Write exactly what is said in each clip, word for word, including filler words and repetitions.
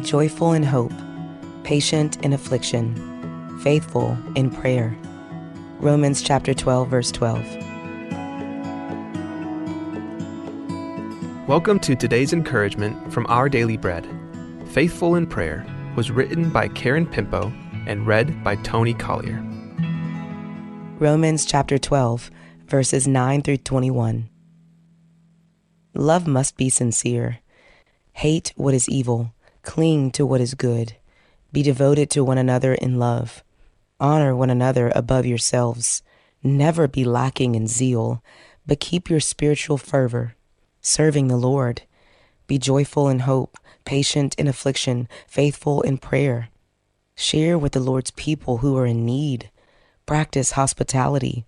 Joyful in hope, patient in affliction, faithful in prayer. Romans chapter twelve, verse twelve. Welcome to today's encouragement from Our Daily Bread. Faithful in Prayer was written by Karen Pimpo and read by Tony Collier. Romans chapter twelve, verses nine through twenty-one. Love must be sincere. Hate what is evil. Cling to what is good. Be devoted to one another in love. Honor one another above yourselves. Never be lacking in zeal, but keep your spiritual fervor, serving the Lord. Be joyful in hope, patient in affliction, faithful in prayer. Share with the Lord's people who are in need. Practice hospitality.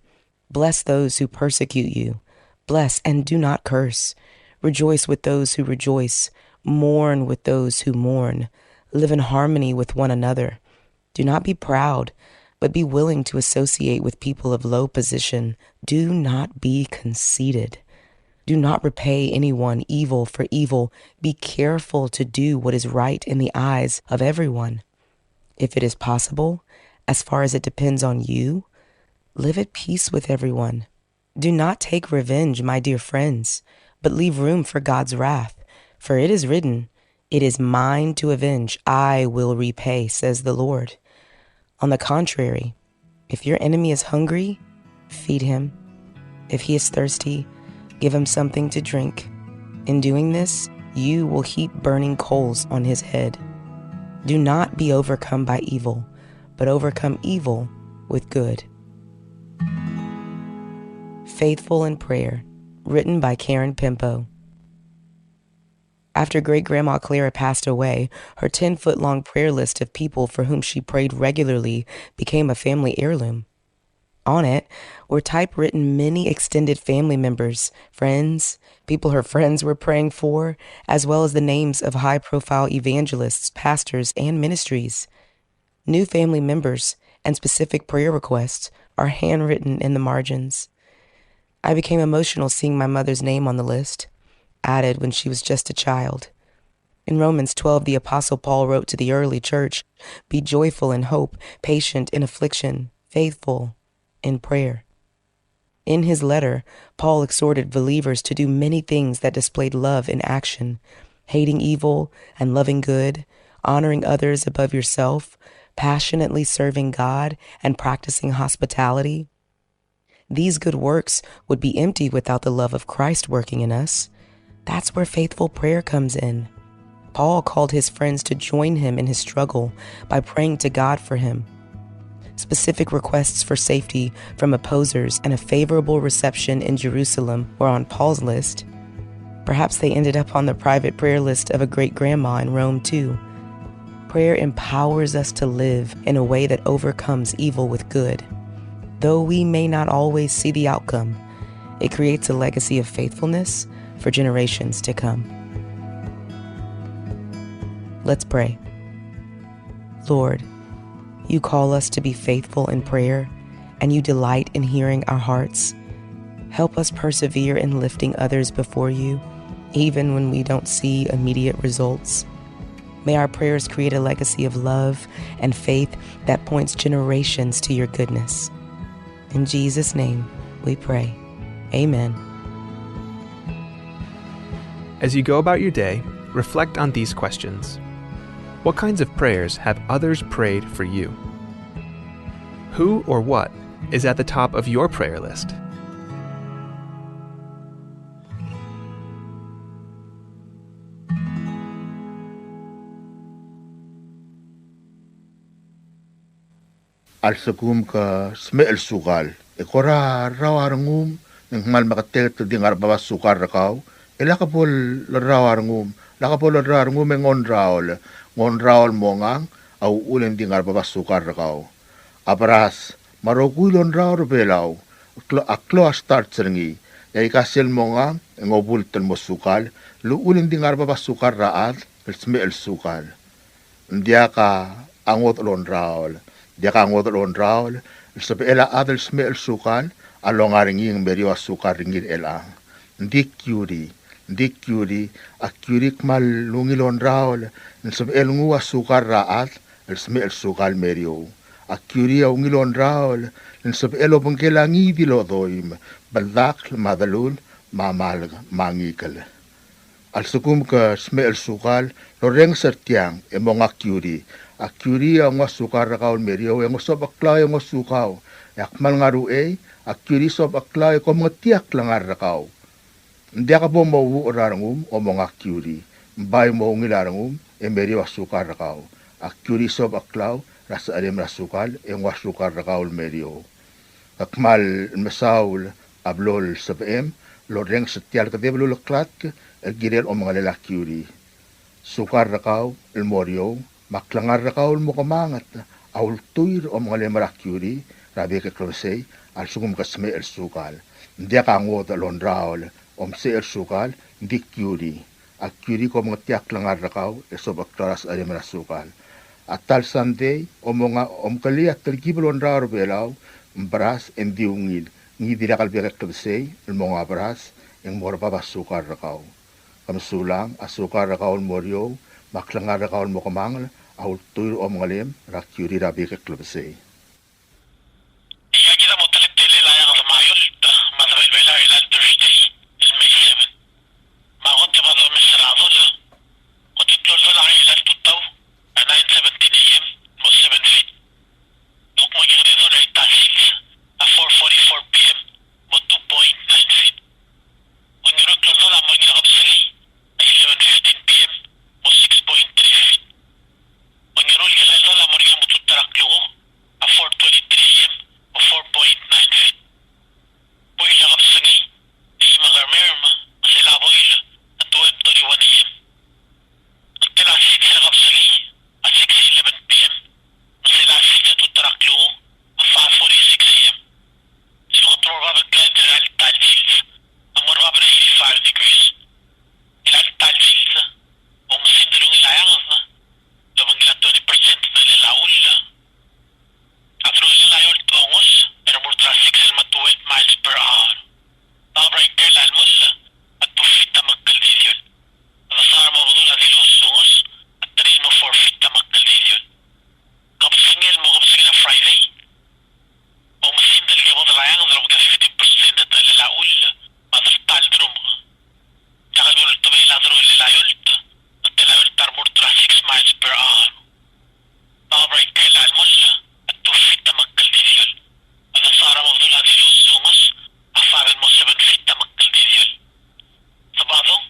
Bless those who persecute you. Bless and do not curse. Rejoice with those who rejoice. Mourn with those who mourn. Live in harmony with one another. Do not be proud, but be willing to associate with people of low position. Do not be conceited. Do not repay anyone evil for evil. Be careful to do what is right in the eyes of everyone. If it is possible, as far as it depends on you, live at peace with everyone. Do not take revenge, my dear friends, but leave room for God's wrath. For it is written, "It is mine to avenge, I will repay," says the Lord. On the contrary, if your enemy is hungry, feed him. If he is thirsty, give him something to drink. In doing this, you will heap burning coals on his head. Do not be overcome by evil, but overcome evil with good. Faithful in Prayer, written by Karen Pimpo. After great grandma Clara passed away, her ten foot long prayer list of people for whom she prayed regularly became a family heirloom. On it were typewritten many extended family members, friends, people her friends were praying for, as well as the names of high profile evangelists, pastors, and ministries. New family members and specific prayer requests are handwritten in the margins. I became emotional seeing my mother's name on the list, added when she was just a child. In Romans twelve, the Apostle Paul wrote to the early church, "Be joyful in hope, patient in affliction, faithful in prayer." In his letter, Paul exhorted believers to do many things that displayed love in action, hating evil and loving good, honoring others above yourself, passionately serving God, and practicing hospitality. These good works would be empty without the love of Christ working in us. That's where faithful prayer comes in. Paul called his friends to join him in his struggle by praying to God for him. Specific requests for safety from opposers and a favorable reception in Jerusalem were on Paul's list. Perhaps they ended up on the private prayer list of a great grandma in Rome, too. Prayer empowers us to live in a way that overcomes evil with good. Though we may not always see the outcome, it creates a legacy of faithfulness for generations to come. Let's pray. Lord, you call us to be faithful in prayer, and you delight in hearing our hearts. Help us persevere in lifting others before you, even when we don't see immediate results. May our prayers create a legacy of love and faith that points generations to your goodness. In Jesus' name we pray. Amen. As you go about your day, reflect on these questions. What kinds of prayers have others prayed for you? Who or what is at the top of your prayer list? A lsekum ke smecher el sukal e kora rrau a rengum, e ng kmal meketeket el di ngar er a bab a sukal er kau, e lak bo lerrau a rengum, lak bo lerrau a rengum e ng ongraol, ng ongraol el mongang a uchul e ng di ngar er a bab a sukal er kau. A beras me a rokui el ongraol er a Belau a klo-, a klou a starch er ngii, e aika sel mongang e ng obult el mo sukal, el uchul e ng di ngar er a bab a sukal er a chad el smecher el sukal. Ng diak a ngodech el ongraol, ng diak a ngodech el ongraol el sebechel a chad el smecher el sukal a longa er ngii e ng meriou a sukal er ngii er chelechang. Ng di kiuri, Ng di kiuri, a kiuri a kmal ungil ongraol el sebechel nguu a sukal er a chad el smecher el sukal el meriou. A kiuri a ungil ongraol el sebechel obengkel a ngii di el odoim, beldakl, me a delul, me a malk, me a ngikel. A lsekum ke smecher el sukal el orrenges er tiang e monga kiuri. A kiuri a nguu a sukal er kau el meriou e ng sobecheklau e ngosukau. E a kmal ngar er a uchei, a kiuri sobecheklau e kom mengetakl a klengar er kau. Ng diak bo mo uchul a rengum el monga kiuri. Ng bai mo ungil a rengum e meriou a sukal er kau. A kiuri sobecheklau er a secherem er a sukal e nguu a sukal er kau el meriou. Ke kmal mesaul a blo el sebechem el orrenges er tia el kedeb el uleklatk el kirel omengelel a kiuri. Sukal er kau el mo er eou, me a klengar er kau el mo kemanget a ultuil er a omengelem er a kiuri er a bek el klebesei a lsekum ke smecher el sukal. Ng diak a ngodech el ongraol el omsecher el sukal, ng di kiuri. A kiuri kom mengetakl a klengar er kau e sobecheklau er a secherem er a sukal. A ta el sandei, omonga, omkelii a telkib el ongraol er a Belau, beras, e ng di ungil. Ngii di lak el bek el klebesei el monga beras e ng mo er bab a sukal er kau. Ke mesulang, a sukal er kau el mo er eou, me a klengar er kau el mo kemanget a ultuil er a omengelem er a kiuri er a bek el klebesei. Ikakid a mo teletelel a eanged me a eolt me a debel Belau er a Thursday el May seven. Me a kot e bo domes er a dolech, kot e klou el dolech a ngii er a tutau a nine seventeen A M el mo seven feet. Kuk mo kekerei el dolech er a ita el sils a four forty-four P M el mo two point nine feet. Ongeru el klou el dolech a mo er ngii er a kebesengei a eleven fifteen P M el mo six point three feet. Ongeru el kekerei el dolech a mo er ngii er a mututau er a klukuk a four twenty-three A M el mo four point nine feet. Buil er a kebesengei a chimo er a merm, me sel buil a twelve thirty-one A M. Ngklel a sils er a kebesengei a six eleven P M, me sel sils a tutau er a klukuk a five forty-six A M. Sel kot el mo er bab el klima er a elecha el sils a mo er bab er a eighty-five degrees. Elecha el sils a oumesingd el ungil a eanged el obengkel a twenty percent er a delel a chull. A delongelel a eolt a ongus e remurt er a six el mo twelve miles per hour. Daob er a ikrel a chelmoll a two feet a mekldildiol. A desa er a mo bedul a dilu sungos a three el mo four feet a mekldildiol. Kebesengei el mo kebesengei er a Friday, oumesingd el kebodel a eanged el obengkel a fifty percent er a delel a chull me a delta el derumk. Diak el bo el tebechel a delongelel a eolt, me a delongelel a eolt a remurt er a six miles per hour. Daob er a ikrel a chelmoll a two feet a mekldildiol. A desa er a mo bedul a dilu sungos a five el mo seven feet a mekldildiol. Sabadong,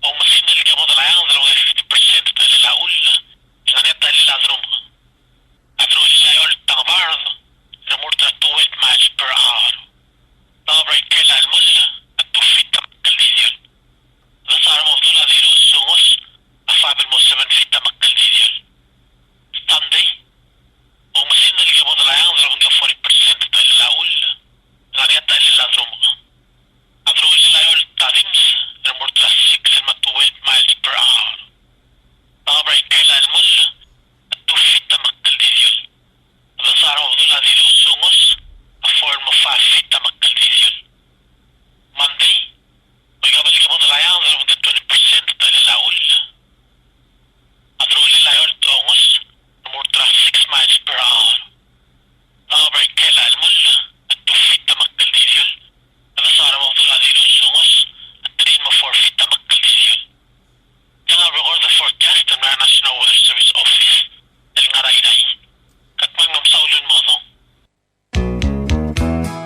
oumesingd el kebodel a eanged el obengkel a fifty percent er a delel a chull, e ng ngar er ngii a delel a derumk. A delongelel a eolt a ngebard e remurt er a twelve miles per hour. Daob er a ikrel a chelmoll a two feet a mekldildiol. A desa er a mo bedul a dilu sungos a five el mo seven feet a mekldildiol. Sunday, oumesingd el kebodel a eanged el obengkel a forty percent er a delel a chull, e ng ngar er ngii a delel a derumk. A delongelel a eolt a dimes e remurt er a six el mo twelve miles per hour. Daob er a ikrel a chelmoll a two feet a mekldildiol. A desa er a mo bedul a dilu sungos a four el mo five feet a mekldildiol. Monday, oikabel el kebodel a eanged el obengkel a twenty percent er a delel a chull. A delongelel a eolt a ongus e remurt er a six miles per hour. Daob er a ikrel a chelmoll a two feet a mekldildiol. A desa er a mo bedul a dilu sungos a three el mo four feet a mekldildiol. Tiang a record el forecast er a National Weather Service Office el ngar er a Irrai. Ke kmal mesaul el mo dong.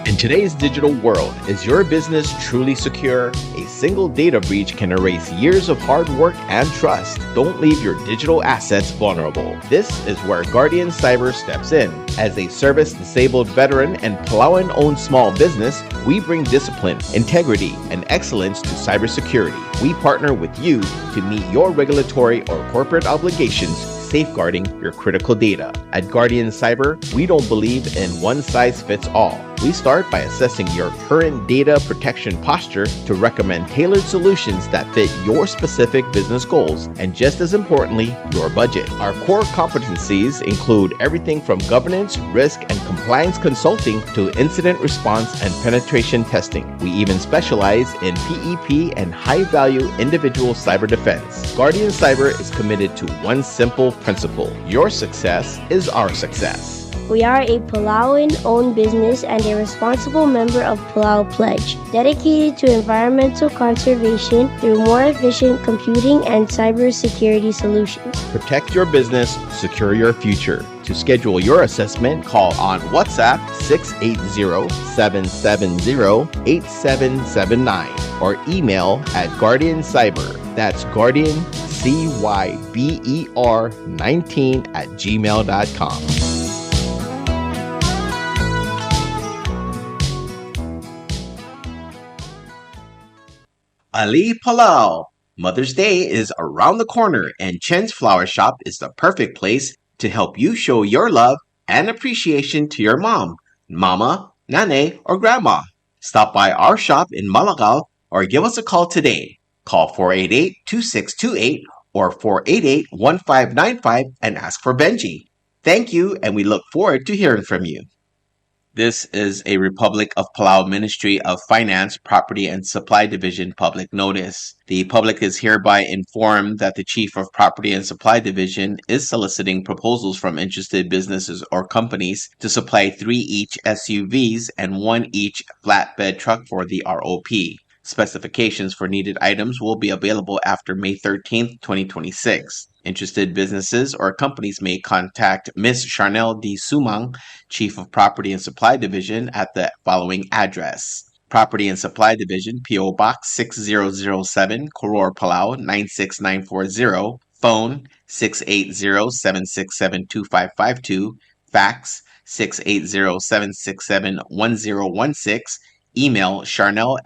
In today's digital world, is your business truly secure? A single data breach can erase years of hard work and trust. Don't leave your digital assets vulnerable. This is where Guardian Cyber steps in. As a service-disabled veteran and Palauan-owned small business, we bring discipline, integrity, and excellence to cybersecurity. We partner with you to meet your regulatory or corporate obligations, safeguarding your critical data. At Guardian Cyber, we don't believe in one size fits all. We start by assessing your current data protection posture to recommend tailored solutions that fit your specific business goals and, just as importantly, your budget. Our core competencies include everything from governance, risk, and compliance consulting to incident response and penetration testing. We even specialize in P E P and high-value individual cyber defense. Guardian Cyber is committed to one simple principle: your success is our success. We are a Palauan-owned business and a responsible member of Palau Pledge, dedicated to environmental conservation through more efficient computing and cybersecurity solutions. Protect your business, secure your future. To schedule your assessment, call on WhatsApp six eight zero, seven seven zero, eight seven seven nine or email at Guardian Cyber. That's Guardian C Y B E R nineteen at gmail dot com. Alii Palau! Mother's Day is around the corner, and Chen's Flower Shop is the perfect place to help you show your love and appreciation to your mom, mama, nanay, or grandma. Stop by our shop in Malakal or give us a call today. Call four eight eight, two six two eight or four eight eight, one five nine five and ask for Benji. Thank you, and we look forward to hearing from you. This is a Republic of Palau Ministry of Finance, Property and Supply Division public notice. The public is hereby informed that the Chief of Property and Supply Division is soliciting proposals from interested businesses or companies to supply three each S U Vs and one each flatbed truck for the R O P. Specifications for needed items will be available after May thirteenth, twenty twenty-six. Interested businesses or companies may contact Miss Charnel D. Sumang, Chief of Property and Supply Division, at the following address: Property and Supply Division, P O Box six zero zero seven, Koror, Palau nine six nine four zero, phone six eight zero, seven six seven, two five five two, fax six eight zero, seven six seven, one zero one six, email charnels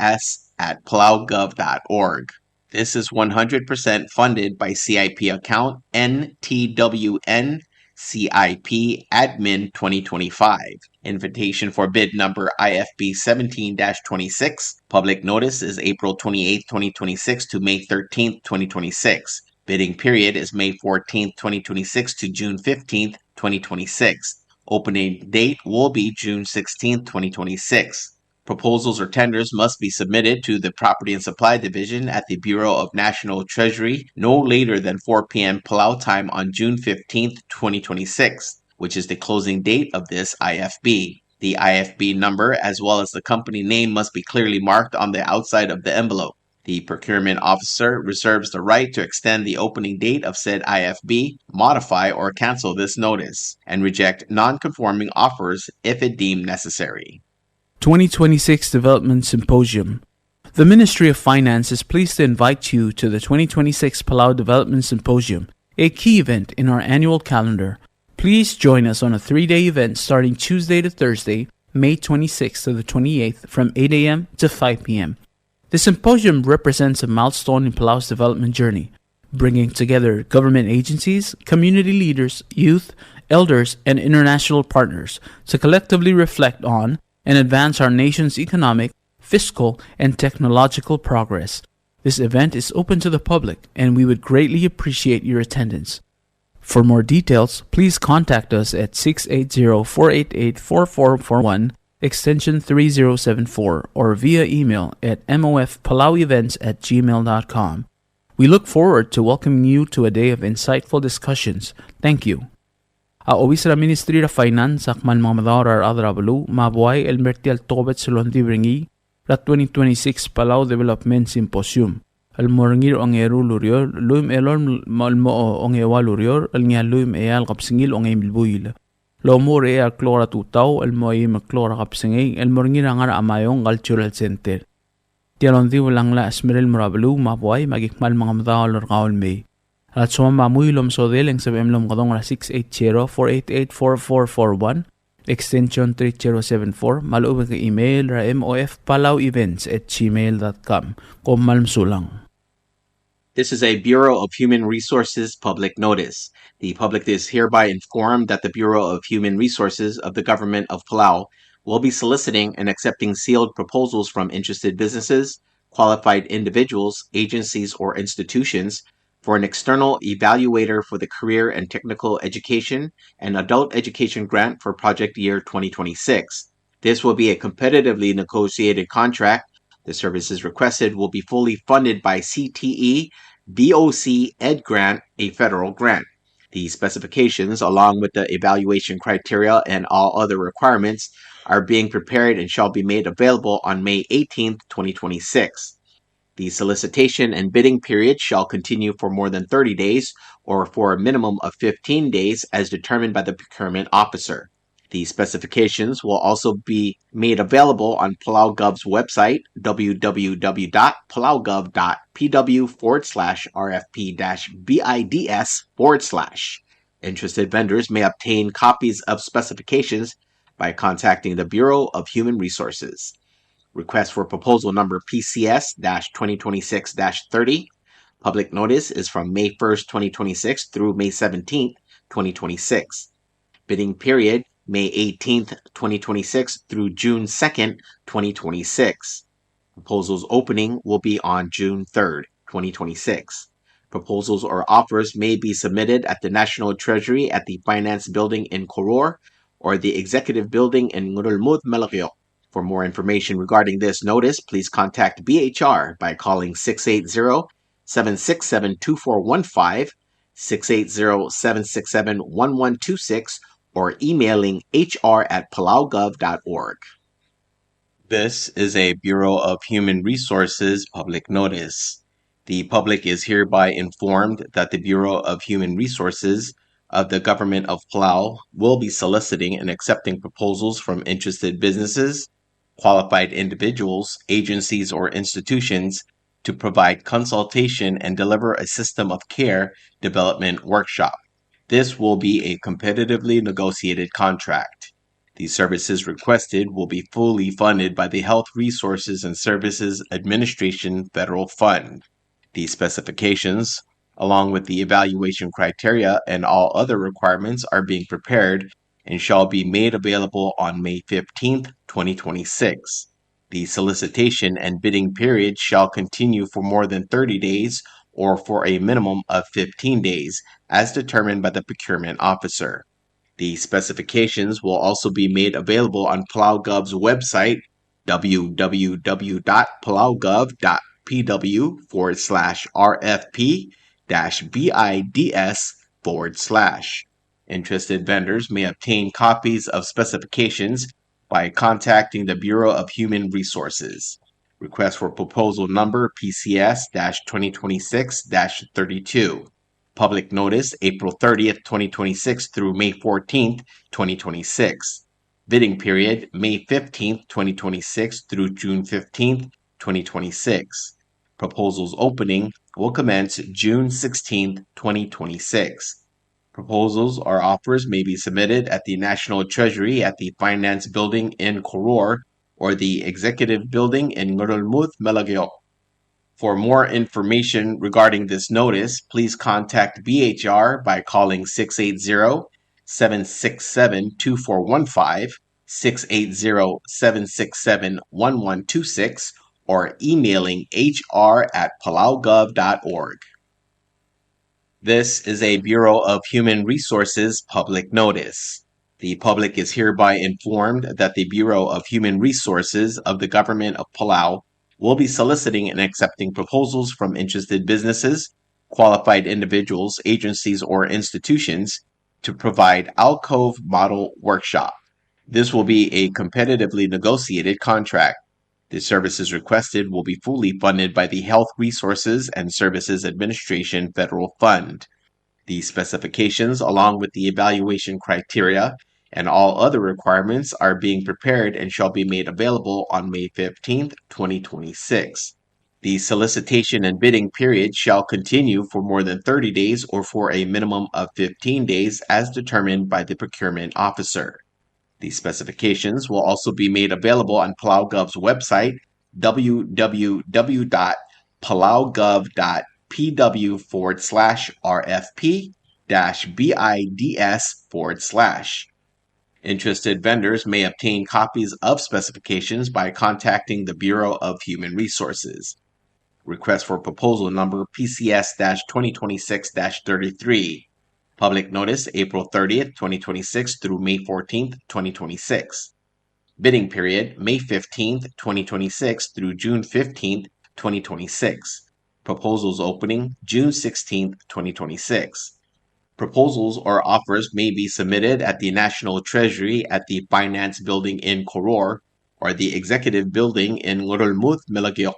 at palaugov dot org. This is one hundred percent funded by C I P account N T W N C I P Admin twenty twenty-five. Invitation for bid number I F B seventeen dash twenty-six. Public notice is April twenty-eighth, twenty twenty-six to May thirteenth, twenty twenty-six. Bidding period is May fourteenth, twenty twenty-six to June fifteenth, twenty twenty-six. Opening date will be June sixteenth, twenty twenty-six. Proposals or tenders must be submitted to the Property and Supply Division at the Bureau of National Treasury no later than four p.m. Palau time on June fifteenth, twenty twenty-six, which is the closing date of this I F B. The I F B number, as well as the company name, must be clearly marked on the outside of the envelope. The procurement officer reserves the right to extend the opening date of said I F B, modify or cancel this notice, and reject non-conforming offers if it deemed necessary. Twenty twenty-six Development Symposium. The Ministry of Finance is pleased to invite you to the twenty twenty-six Palau Development Symposium, a key event in our annual calendar. Please join us on a three-day event starting Tuesday to Thursday, May twenty-sixth to the twenty-eighth, from eight a.m. to five p.m. The symposium represents a milestone in Palau's development journey, bringing together government agencies, community leaders, youth, elders, and international partners to collectively reflect on and advance our nation's economic, fiscal, and technological progress. This event is open to the public, and we would greatly appreciate your attendance. For more details, please contact us at six eight zero, four eight eight, four four four one, extension three zero seven four, or via email at mofpalauevents at gmail dot com. We look forward to welcoming you to a day of insightful discussions. Thank you. A obis er a Ministry er a Finance a kmal mengemedaol er a rechad er a beluu me a buai el mer tia el tokubets el ongdibel er ngii er a twenty twenty-six Palau Development Symposium, el mo er ngii er a ongeru el ureor, lluich me a elolem el mo ongeua el ureor, el ngii a lluich me a eai el kebesengil a ongeim el buil. Lomuchel er a eai el klok er a tutau el mo eim el klok er a kebesengei, el mo er ngii er a Ngarachamayong Cultural Center. Tia el ongdibel a nglai a smecher el mo er a beluu me a buai, me aki kmal mengemedaol er kau el mei. A lsoam a mui el omesodel e ng sebechem el omekedong er a six eight zero, four eight eight, four four four one, extension three zero seven four, me a lechub e ke email er a mofpalauevents at gmail dot com. Kom kmal mesulang. This is a Bureau of Human Resources public notice. The public is hereby informed that the Bureau of Human Resources of the Government of Palau will be soliciting and accepting sealed proposals from interested businesses, qualified individuals, agencies, or institutions for an external evaluator for the Career and Technical Education and Adult Education Grant for project year twenty twenty-six. This will be a competitively negotiated contract. The services requested will be fully funded by C T E B O C Ed Grant, a federal grant. The specifications, along with the evaluation criteria and all other requirements, are being prepared and shall be made available on May eighteenth, twenty twenty-six. The solicitation and bidding period shall continue for more than thirty days or for a minimum of fifteen days as determined by the procurement officer. The specifications will also be made available on Palau Gov's website, w w w dot palau gov dot p w forward slash r f p dash b i d s forward slash. Interested vendors may obtain copies of specifications by contacting the Bureau of Human Resources. Request for proposal number P C S dash twenty twenty-six dash thirty. Public notice is from May first, twenty twenty-six through May seventeenth, twenty twenty-six. Bidding period, May eighteenth, twenty twenty-six through June second, twenty twenty-six. Proposals opening will be on June third, twenty twenty-six. Proposals or offers may be submitted at the National Treasury at the Finance Building in Koror or the Executive Building in Ngerulmud, Melekeok. For more information regarding this notice, please contact B H R by calling six eight zero, seven six seven, two four one five, six eight zero, seven six seven, one one two six, or emailing H R at palaugov dot org. This is a Bureau of Human Resources public notice. The public is hereby informed that the Bureau of Human Resources of the Government of Palau will be soliciting and accepting proposals from interested businesses, qualified individuals, agencies, or institutions to provide consultation and deliver a system of care development workshop. This will be a competitively negotiated contract. The services requested will be fully funded by the Health Resources and Services Administration federal fund. The specifications, along with the evaluation criteria and all other requirements, are being prepared and shall be made available on May fifteenth, twenty twenty-six. The solicitation and bidding period shall continue for more than thirty days or for a minimum of fifteen days, as determined by the procurement officer. The specifications will also be made available on PalauGov's website, w w w dot palaugov dot p w forward slash r f p dash b i d s forward slash. Interested vendors may obtain copies of specifications by contacting the Bureau of Human Resources. Request for proposal number P C S dash twenty twenty-six dash thirty-two. Public notice, April thirtieth, twenty twenty-six through May fourteenth, twenty twenty-six. Bidding period, May fifteenth, twenty twenty-six through June fifteenth, twenty twenty-six. Proposals opening will commence June sixteenth, twenty twenty-six. Proposals or offers may be submitted at the National Treasury at the Finance Building in Koror or the Executive Building in Ngerulmud, Melekeok. For more information regarding this notice, please contact B H R by calling six eight zero, seven six seven, two four one five, six eight zero, seven six seven, one one two six, or emailing H R at palaugov dot org. This is a Bureau of Human Resources public notice. The public is hereby informed that the Bureau of Human Resources of the Government of Palau will be soliciting and accepting proposals from interested businesses, qualified individuals, agencies, or institutions to provide alcove model workshop. This will be a competitively negotiated contract. The services requested will be fully funded by the Health Resources and Services Administration federal fund. The specifications, along with the evaluation criteria and all other requirements, are being prepared and shall be made available on May fifteenth, twenty twenty-six. The solicitation and bidding period shall continue for more than thirty days or for a minimum of fifteen days as determined by the procurement officer. The specifications will also be made available on PalauGov's website, w w w dot palaugov dot p w forward slash r f p dash b i d s forward slash. Interested vendors may obtain copies of specifications by contacting the Bureau of Human Resources. Request for proposal number P C S dash twenty twenty-six dash thirty-three. Public notice, April thirtieth, twenty twenty-six through May fourteenth, twenty twenty-six. Bidding period, May fifteenth, twenty twenty-six through June fifteenth, twenty twenty-six. Proposals opening, June sixteenth, twenty twenty-six. Proposals or offers may be submitted at the National Treasury at the Finance Building in Koror or the Executive Building in Ngerulmud, Melekeok.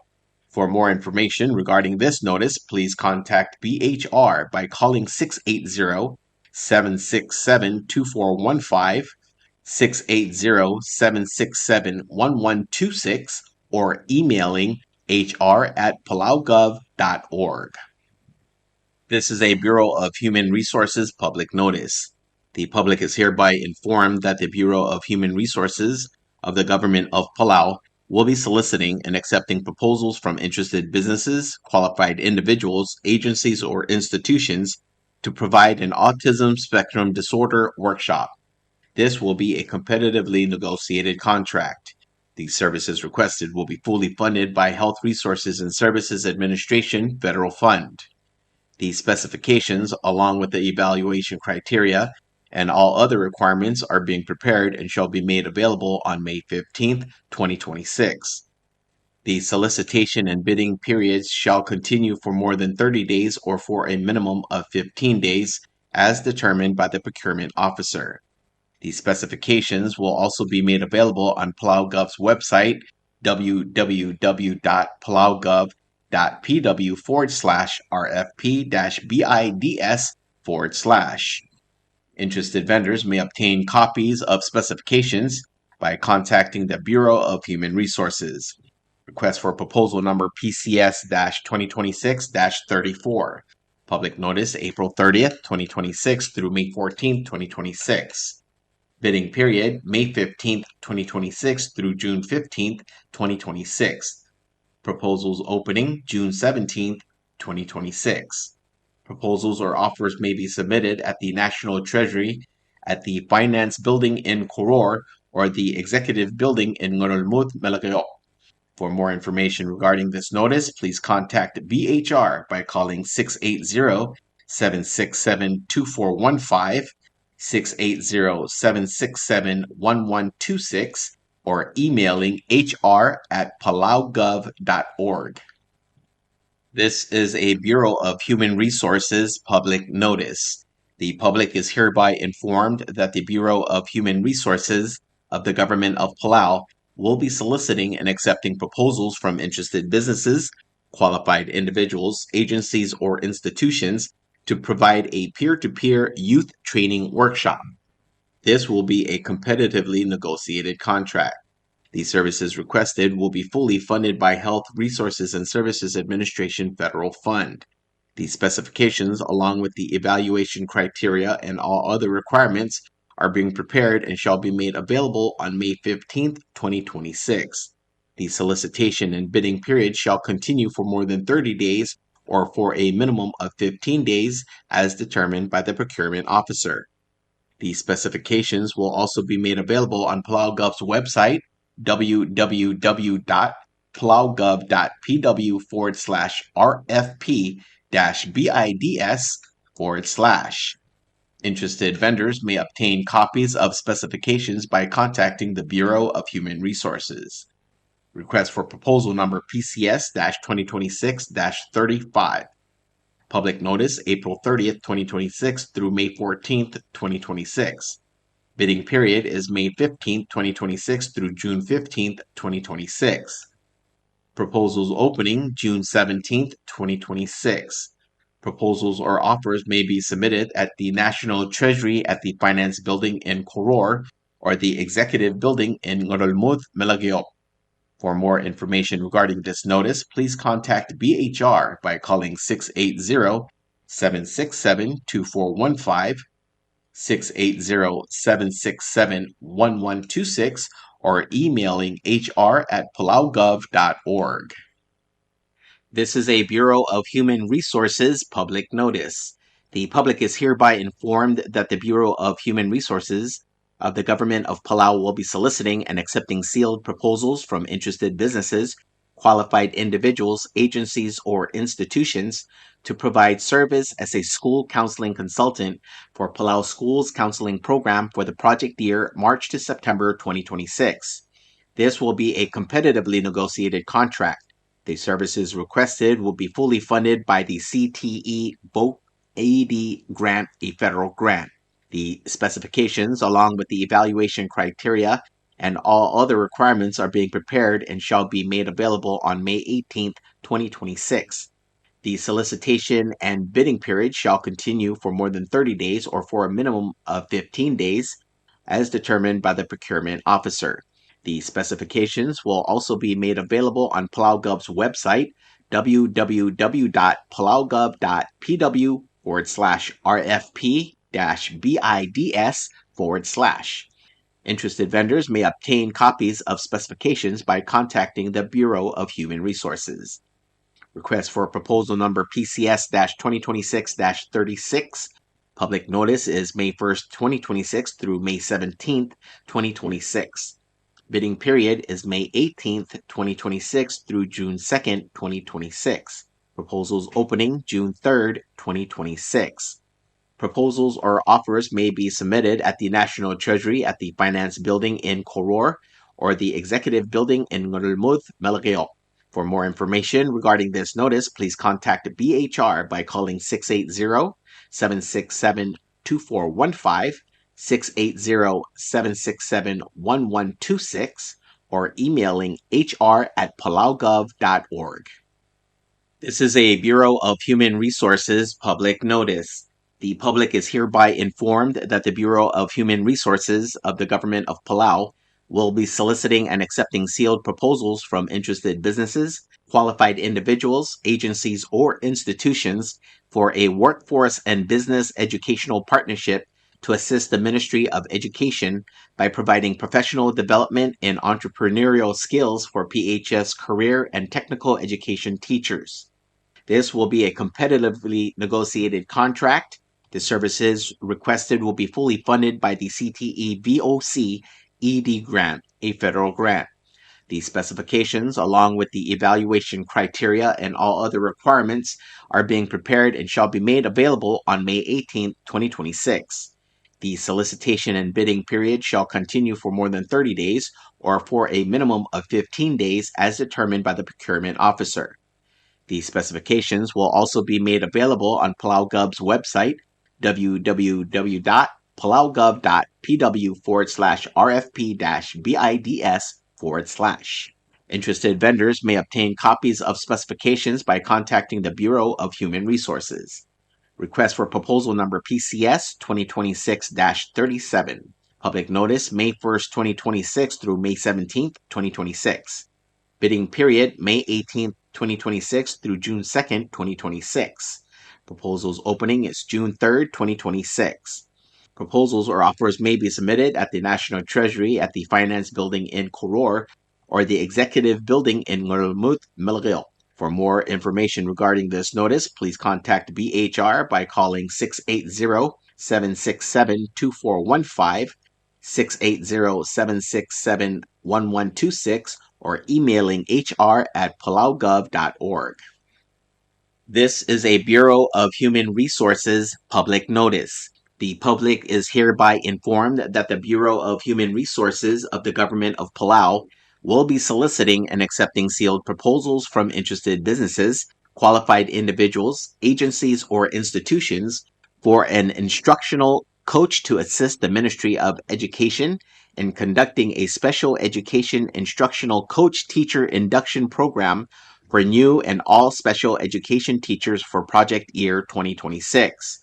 For more information regarding this notice, please contact B H R by calling six eight zero, seven six seven, two four one five, six eight zero, seven six seven, one one two six, or emailing H R at palaugov dot org. This is a Bureau of Human Resources public notice. The public is hereby informed that the Bureau of Human Resources of the Government of Palau will be soliciting and accepting proposals from interested businesses, qualified individuals, agencies, or institutions to provide an autism spectrum disorder workshop. This will be a competitively negotiated contract. The services requested will be fully funded by Health Resources and Services Administration federal fund. The specifications, along with the evaluation criteria and all other requirements, are being prepared and shall be made available on May fifteenth, twenty twenty-six. The solicitation and bidding periods shall continue for more than thirty days or for a minimum of fifteen days as determined by the procurement officer. The specifications will also be made available on PalauGov's website, w w w dot palaugov dot p w forward slash r f p dash b i d s forward slash. Interested vendors may obtain copies of specifications by contacting the Bureau of Human Resources. Request for proposal number P C S dash twenty twenty-six dash thirty-four. Public notice, April thirtieth, twenty twenty-six through May fourteenth, twenty twenty-six. Bidding period, May fifteenth, twenty twenty-six through June fifteenth, twenty twenty-six. Proposals opening, June seventeenth, twenty twenty-six. Proposals or offers may be submitted at the National Treasury at the Finance Building in Koror or the Executive Building in Ngerulmud, Melekeok. For more information regarding this notice, please contact B H R by calling six eight zero, seven six seven, two four one five, six eight zero, seven six seven, one one two six, or emailing H R at palaugov dot org. This is a Bureau of Human Resources public notice. The public is hereby informed that the Bureau of Human Resources of the Government of Palau will be soliciting and accepting proposals from interested businesses, qualified individuals, agencies, or institutions to provide a peer-to-peer youth training workshop. This will be a competitively negotiated contract. The services requested will be fully funded by Health Resources and Services Administration federal fund. The specifications, along with the evaluation criteria and all other requirements, are being prepared and shall be made available on May fifteenth, twenty twenty-six. The solicitation and bidding period shall continue for more than thirty days or for a minimum of fifteen days as determined by the procurement officer. The specifications will also be made available on PalauGov's website, w w w dot palaugov dot p w forward slash r f p dash b i d s forward slash. Interested vendors may obtain copies of specifications by contacting the Bureau of Human Resources. Request for proposal number P C S dash twenty twenty-six dash thirty-five. Public notice, April thirtieth, twenty twenty-six through May fourteenth, twenty twenty-six. Bidding period is May fifteenth, twenty twenty-six through June fifteenth, twenty twenty-six. Proposals opening June seventeenth, twenty twenty-six. Proposals or offers may be submitted at the National Treasury at the Finance Building in Koror or the Executive Building in Ngerulmud, Melekeok. For more information regarding this notice, please contact B H R by calling six eight zero, seven six seven, two four one five, six eight zero, seven six seven, one one two six, or emailing H R at palaugov dot org. This is a Bureau of Human Resources public notice. The public is hereby informed that the Bureau of Human Resources of the Government of Palau will be soliciting and accepting sealed proposals from interested businesses, qualified individuals, agencies, or institutions to provide service as a school counseling consultant for Palau Schools Counseling Program for the project year March to September twenty twenty-six. This will be a competitively negotiated contract. The services requested will be fully funded by the C T E Voc Ed grant, a federal grant. The specifications, along with the evaluation criteria and all other requirements, are being prepared and shall be made available on May eighteenth, twenty twenty-six. The solicitation and bidding period shall continue for more than thirty days or for a minimum of fifteen days, as determined by the procurement officer. The specifications will also be made available on PalauGov's website, w w w dot palaugov dot p w forward slash r f p dash bids forward slash. Interested vendors may obtain copies of specifications by contacting the Bureau of Human Resources. Request for proposal number P C S dash twenty twenty-six dash thirty-six. Public notice is May first, twenty twenty-six through May seventeenth, twenty twenty-six. Bidding period is May eighteenth, twenty twenty-six through June second, twenty twenty-six. Proposals opening June third, twenty twenty-six. Proposals or offers may be submitted at the National Treasury at the Finance Building in Koror or the Executive Building in Ngerulmud, Melekeok. For more information regarding this notice, please contact B H R by calling six eight zero, seven six seven, two four one five, six eight zero, seven six seven, one one two six, or emailing H R at palaugov dot org. This is a Bureau of Human Resources public notice. The public is hereby informed that the Bureau of Human Resources of the Government of Palau will be soliciting and accepting sealed proposals from interested businesses, qualified individuals, agencies, or institutions for a workforce and business educational partnership to assist the Ministry of Education by providing professional development and entrepreneurial skills for P H S career and technical education teachers. This will be a competitively negotiated contract. The services requested will be fully funded by the C T E V O C E D grant, a federal grant. The specifications, along with the evaluation criteria and all other requirements, are being prepared and shall be made available on May eighteenth, twenty twenty-six. The solicitation and bidding period shall continue for more than thirty days or for a minimum of fifteen days as determined by the procurement officer. The specifications will also be made available on PalauGov's website, w w w dot palaugov dot p w forward slash r f p dash bids forward slash. Interested vendors may obtain copies of specifications by contacting the Bureau of Human Resources. Request for proposal number P C S twenty twenty-six dash thirty-seven. Public notice, May first, twenty twenty-six through May seventeenth, twenty twenty-six. Bidding period, May eighteenth, twenty twenty-six through June second, twenty twenty-six. Proposals opening is June third, twenty twenty-six. Proposals or offers may be submitted at the National Treasury at the Finance Building in Koror or the Executive Building in Ngerulmud, Melekeok. For more information regarding this notice, please contact B H R by calling six eight zero, seven six seven, two four one five, six eight zero, seven six seven, one one two six, or emailing H R at palaugov dot org. This is a Bureau of Human Resources public notice. The public is hereby informed that the Bureau of Human Resources of the Government of Palau will be soliciting and accepting sealed proposals from interested businesses, qualified individuals, agencies, or institutions for an instructional coach to assist the Ministry of Education in conducting a special education instructional coach teacher induction program for new and all special education teachers for project year twenty twenty-six.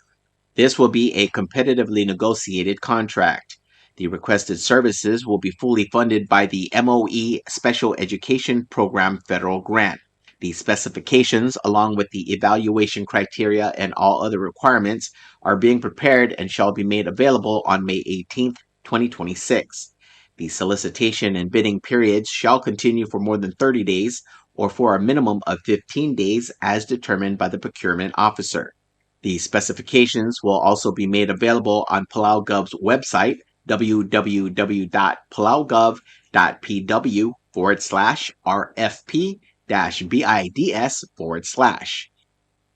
This will be a competitively negotiated contract. The requested services will be fully funded by the M O E Special Education Program federal grant. The specifications, along with the evaluation criteria and all other requirements, are being prepared and shall be made available on May eighteenth, twenty twenty-six. The solicitation and bidding periods shall continue for more than thirty days or for a minimum of fifteen days as determined by the procurement officer. The specifications will also be made available on PalauGov's website, W W W dot palaugov dot P W forward slash R F P dash B I D S forward slash.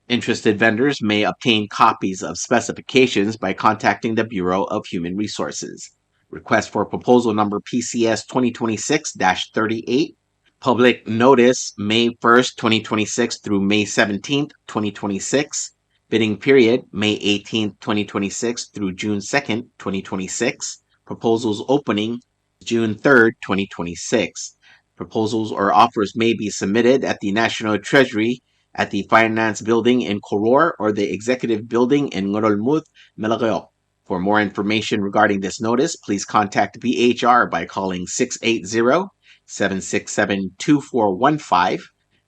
Interested vendors may obtain copies of specifications by contacting the Bureau of Human Resources. Request for proposal number P C S twenty twenty-six dash thirty-eight. Public notice, May first, twenty twenty-six through May seventeenth, twenty twenty-six. Bidding period, May eighteenth, twenty twenty-six through June second, twenty twenty-six. Proposals opening, June third, twenty twenty-six. Proposals or offers may be submitted at the National Treasury at the Finance Building in Koror or the Executive Building in Ngerulmud, Melekeok. For more information regarding this notice, please contact B H R by calling six eight zero, seven six seven, two four one five,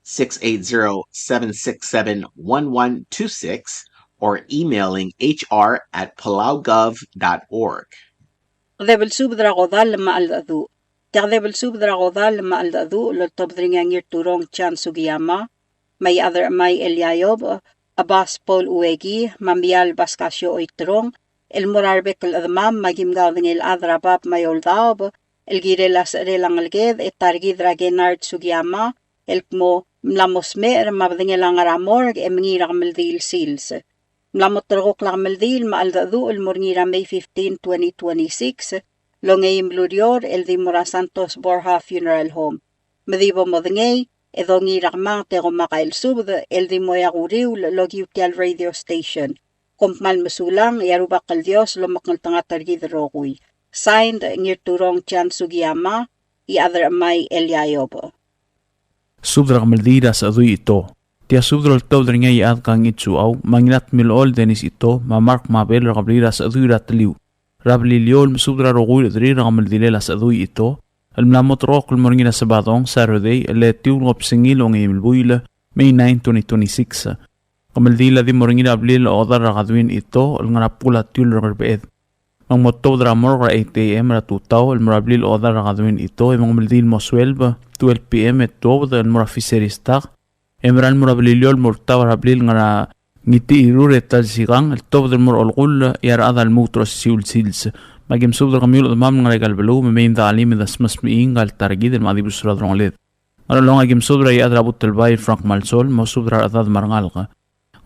six eight zero, seven six seven, one one two six, or emailing H R at palaugov dot org. Kede belsubed er a kodall me a cheldecheduch. Tia kede belsubed er a kodall me a cheldecheduch el oltobed er ngii a Ngirturong Chan Sugiyama, me a Iechad er a Chemai Eliayob, Abbas Paul Ueki, me a Mial Baskasio Oiterong, el mo er a rebek el chedemam me a kim kaudengei el chad er a bab me a eou el daob, el kirel a secherel a ngeleked e ta er kid er a Kennard Sugiyama, el kmo mla mo smecher me a bedengel a ngar er a morgue e mengiil er a kemeldiil el sils. Mla mo terrekokl a kemeldiil me a cheldecheduch el mo er ngii er a May fifteen, twenty twenty-six, el ongeim el ureor el di mo er a Santos Borja Funeral Home. Me di bo modengei, e dongiil er a kemanget e komakai el subed el di mo er a uriul el okiu tia el radio station. Kom kmal mesulang, e a Rubak el Dios lomekngeltengat er kid el rokui. Signed, Ngirturong Chan Sugiyama, Iechad er a Chemai Eliayob. Subed er a kemeldiil er a Sechedui Ito. Tia subed el oltobed er ngii a Iechad Kang Itsuau, me a Ngiratmilechol Dennis Ito, me a Mark Mabel er a kebliil er a Sechedui er a Teliu er a Beliliou, el mesubed er a rokui el chederir er a kemeldilel a Sechedui Ito el mla mo terrekokl el mo er ngii er a Sebadong, Saturday, el etiu el kebesengil a ongeim el buil, May nine, twenty twenty-six. Kemeldiil a di mo er ngii er a blil a Odar er a Kaduin Ito el ngar er a bkul a tiul er a Ngerbeched. Me ng mo tuobed er a morgue er a eight A M er a tutau el mo er a blil a Odar er a Kaduin Ito, e me ng kemeldiil el mo sueleb, twelve P M e tuobed el mo er a Fisheries dock, e merael el mo er a Beliliou el mo er a tau er a blil ngar er a Ngitiirur e ta el sikang el tuobed el mo er a olekull e a rechad a lmuut er a osisiu el sils. Me a kim subed er kemiu el chedemam el ngar er aika el beluu, me mei me de chelim e de smes mechii ngka el ta er kid el mla di bus er a delongeled. Ngerchelong a kim subed er a Iechad er a Butelbai Frank Malsol, mosubed er a rechedad me a rengalek.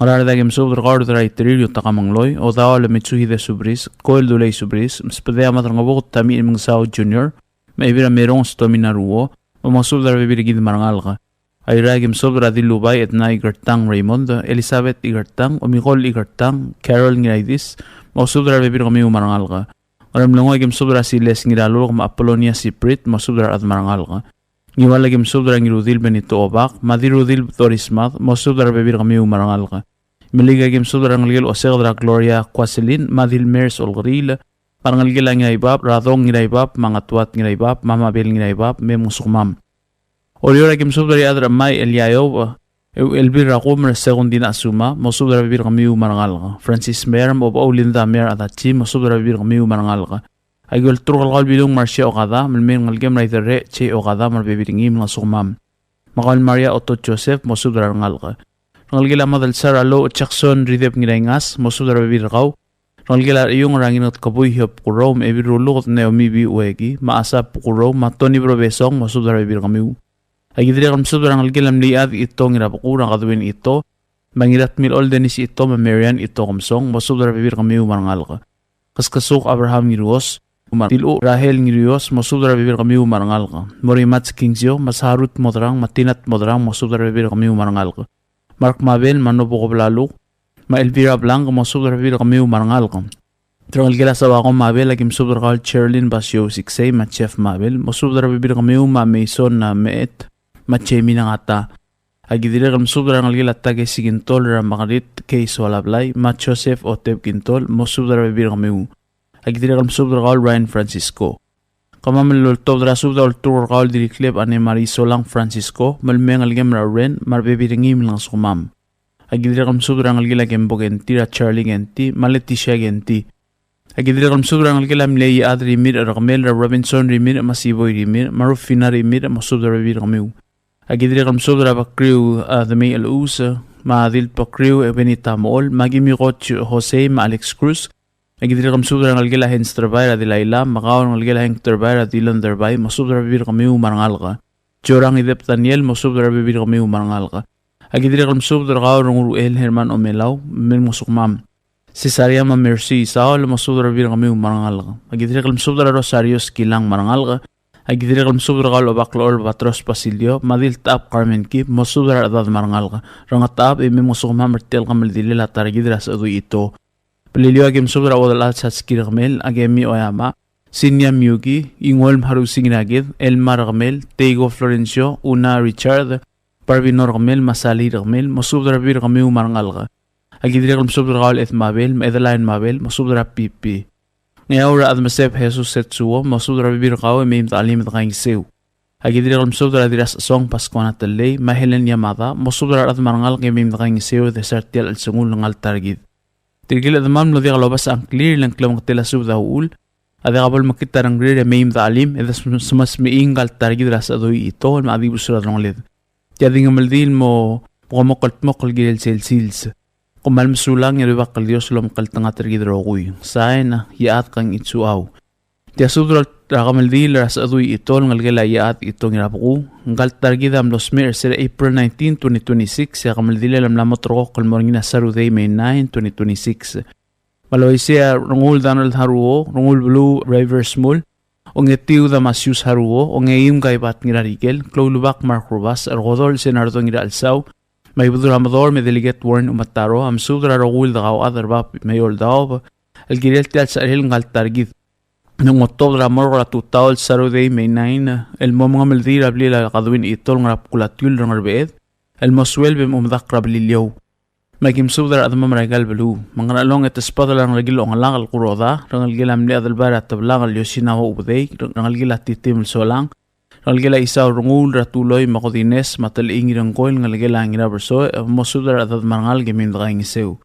Ngaraard a kim subed er kau el Deraiterir Yutaka Mengloi, Odaol Mitsuhide Subris, Koel Dulei Subris, Msbedea Madrangebuked Tamichi Mengesau Junior, me a Ebil er a Merong Stomina Ruo, me mosubed er a rebebil er kid me a rengalek. Airai a kim subed er a Dilubai Edna Ikertang Raymond, Elizabeth Ikertang, Omikol Ikertang, Carol Ngiraidis, mosubed er a rebebil er kemiu me a rengalek. Ngeremlengui a kim subed er a Siles Ngiralulk me a Apolonia Siprit, mosubed er a rechad me a rengalek. Ngiwal a kim subed er a Ngirudil Benito Obak, me a Dirudil Doris Mad, mosubed er a rebebil er kemiu me a rengalek. Imeliik a kim subed er a rengelekel Oseked er a Gloria Kuaselin, me a Dilmers Olkeriil, me a rengelekel a Ngiraibab, er a Dong Ngiraibab, me a Ngatuat Ngiraibab, me a Mabel Ngiraibab, me mngesukemam. Oreor a kim subed er a Iechad er a Chemai Eliayob, Euchelbil er a Kumer Sekundina Suma, mosubed er a rebebil er kemiu me a rengalek. Francis Meyer, me a Obechou Linda Meyer Adachi, mosubed er a rebebil er kemiu me a rengalek. Aki olturk er kau el Bilung Marcia Okada, me le mei el ngelekem er a Iderrech Jay Okada, me a rebebil er ngii me mngesukemam. Me kau el Maria Otto Joseph, mosubed er a rengalek. Rengelekel a Madelsar a Lou Jackson Rideb Ngiraingas, mosubed er a rebebil er kau. Rengelekel a Iung er a Ngirengetkebui Hiob Kurou, me a Ebil Ruluked Naomi B. Ueki, me a Asap Kurou, me a Tony Brobesong, mosubed er a rebebil er kemiu. Aki dirrek el mesubed er a rengelekel a mle Iechad Ito Ngirabekuu er a Kaduin Ito, me a Ngiratmilechol Dennis Ito, me a Marian Ito Kemesong, mosubed er a rebebil er kemiu me a rengalek. Keskesuk Abraham Ngiruos, me a Tilechuk Rahel Ngiruos, mosubed er a rebebil er kemiu me a rengalek. Morimach Kingzio, me a Saharut Modrang, me a Tinat Modrang, mosubed er a rebebil er kemiu me a rengalek. Mark Mabel, me a Nobuko Blaluk, me a Elvira Blanc, mosubed er a rebebil er kemiu me a rengalek. Rengelekel a Sabako Mabel, a kim subed er kau el Cherlyn Basio Siksei, me a Jeff Mabel, mosubed er a rebebil er kemiu me a Mason, a Meet, me a Jamie Nangata. Aki dirrek el mesubed er a rengelekel a Takesi Kintol, er a Margaret K. Soalablai, me a Joseph Oteb Kintol, mosubed er a rebebil er kemiu. Aki dirrek el mesubed er kau el Ryan Francisco. Kemam el oltobed er a subed a olturk er kau el Dirrikleb Anne Marie Solang Francisco, me le mei a ngelekem er a Ren, me a rebebil er ngii me mngesukemam. Aki dirrek el mesubed er a rengelekel a Kembo Kenti, er a Charlie Kenti, me a Leticia Kenti. Aki dirrek el mesubed er a rengelekel a mle Iechad Rimirch er a Kemel, er a Robinson Rimirch, me a Siboi Rimirch, me a Rufina Rimirch, mosubed er a rebebil er kemiu. Aki dirrek el mesubed er a Bakriu, a, Demei Elus, me a Dil Bakriu, e Benita Mool, me a Kimiko Ch-, Jose, me a Alex Cruz, Aki dirrek el mesubed er a rengelekel a Hens Terbai er a Dilaila, me kau rengelekel a Heng Terbai er a Dilan Terbai, mosubed er a rebebil er kemiu me a rengalek. Jorang Idep Daniel, mosubed er a rebebil er kemiu me a rengalek. Aki dirrek el mesubed er kau Renguruel Herman Omelau, me mngesukemam. Cesaria me a Mercy Saul, mosubed er a rebebil er kemiu me a rengalek. Aki dirrek el mesubed er a Rosario Skilang me a rengalek. Aki dirrek el mesubed er kau el Obak el Olbatros Basilio, me a Diltechab Carmen Kib, mosubed er a rechedad me a rengalek. Rengetechab e mei mngesukemam er tia el kemeldilel a ta er kid er a Sechedui Ito. Beliliou, aki mesubed er a Uodelchad Satski Rekemel, Akemi Oyama, Sinia Miyuki, Ingolm Harusi Ngiraked, Elmar Rekemel, Teigo Florencio, Una Richard, Barbino Rekemel, me a Sali Rekemel, mosubed er a rebebil er kemiu me a rengalek. Aki dirrek el mesubed er kau el Ed Mabel, me a Edeline Mabel, mosubed er a Pipi. Ngeaur, a Chedmeseb Jesus Setsuo, mosubed er a rebebil er kau e mei me de chelim e de kaingeseu. Aki dirrek el mesubed er a Dirrasechesong Pascuana Tellei, me a Helen Yamada, mosubed er a rechedad me a rengalek e mei me de kaingeseu e de sar tia el chelsengul el ngalek er kid. Tirke el chedemam el mlo diak lobes a ngklir, le ng klemengetel a subed a uchul, a diak bo lemekngit a rengrir e mei me de chelim e de smes-, smesmechii a ngalek er kid er a Sechedui Ito el mla dibus er a delongeled. Tia di kemeldiil el mo bekomokl el dmokl el kirel sel sils. Kom kmal mesulang e a Rubak el Dios a lomekngeltengat er kid el rokui. Sain, Iechad Kangichi Uchau. Tia subed er a kemeldiil er a Sechedui Ito el ngelekel a Iechad Ito Ngirabku, ngalek er kid a mlo smecher er se er a April nineteen, twenty twenty-six, e a kemeldilel a mla mo ulterekokl el mo er ngii a Saturday, May nine, twenty twenty-six. Me a uaisei a Renguul Donald Haruo, Renguul Beluu Rivers Mul, Ongetiu Damasius Haruo, Ongeim Kaibat Ngirarikel, Kloulubak Mark Rubas, Rekodol Senardo Ngirachelsau, me a Ibedul er a Medorm e Delegate Warren Umetaro, a mesubed er a rokui el dekauchad er bab me a eou el daob el kirel tia el secherel el ngalek er kid. Ng mo tuobed er a morgue er a tutau el Saturday, May nine, el mo mengemeldiil er a blil a Kaduin Ito el ngar er a bkul a tiul er a Ngerbeched, el mo sueleb e mo medakl er a Beliliou. Me aki mesubed er a rechedemam er aika el beluu. Me Ngerchelong e te sbadel a rengelekel a Ongelak el Kuroda, rengelekel a mle Adelbai er a Teblang el Yosinao Ubedei, rengelekel a Titim el Solang, rengelekel a Isau Renguul er a Tuloi me a Kodines, me a Telechii Ngirengkoi el ngelekel a Ngirabersoech, e mosubed er a rechedad me a rengalek e mei me de kaingeseu.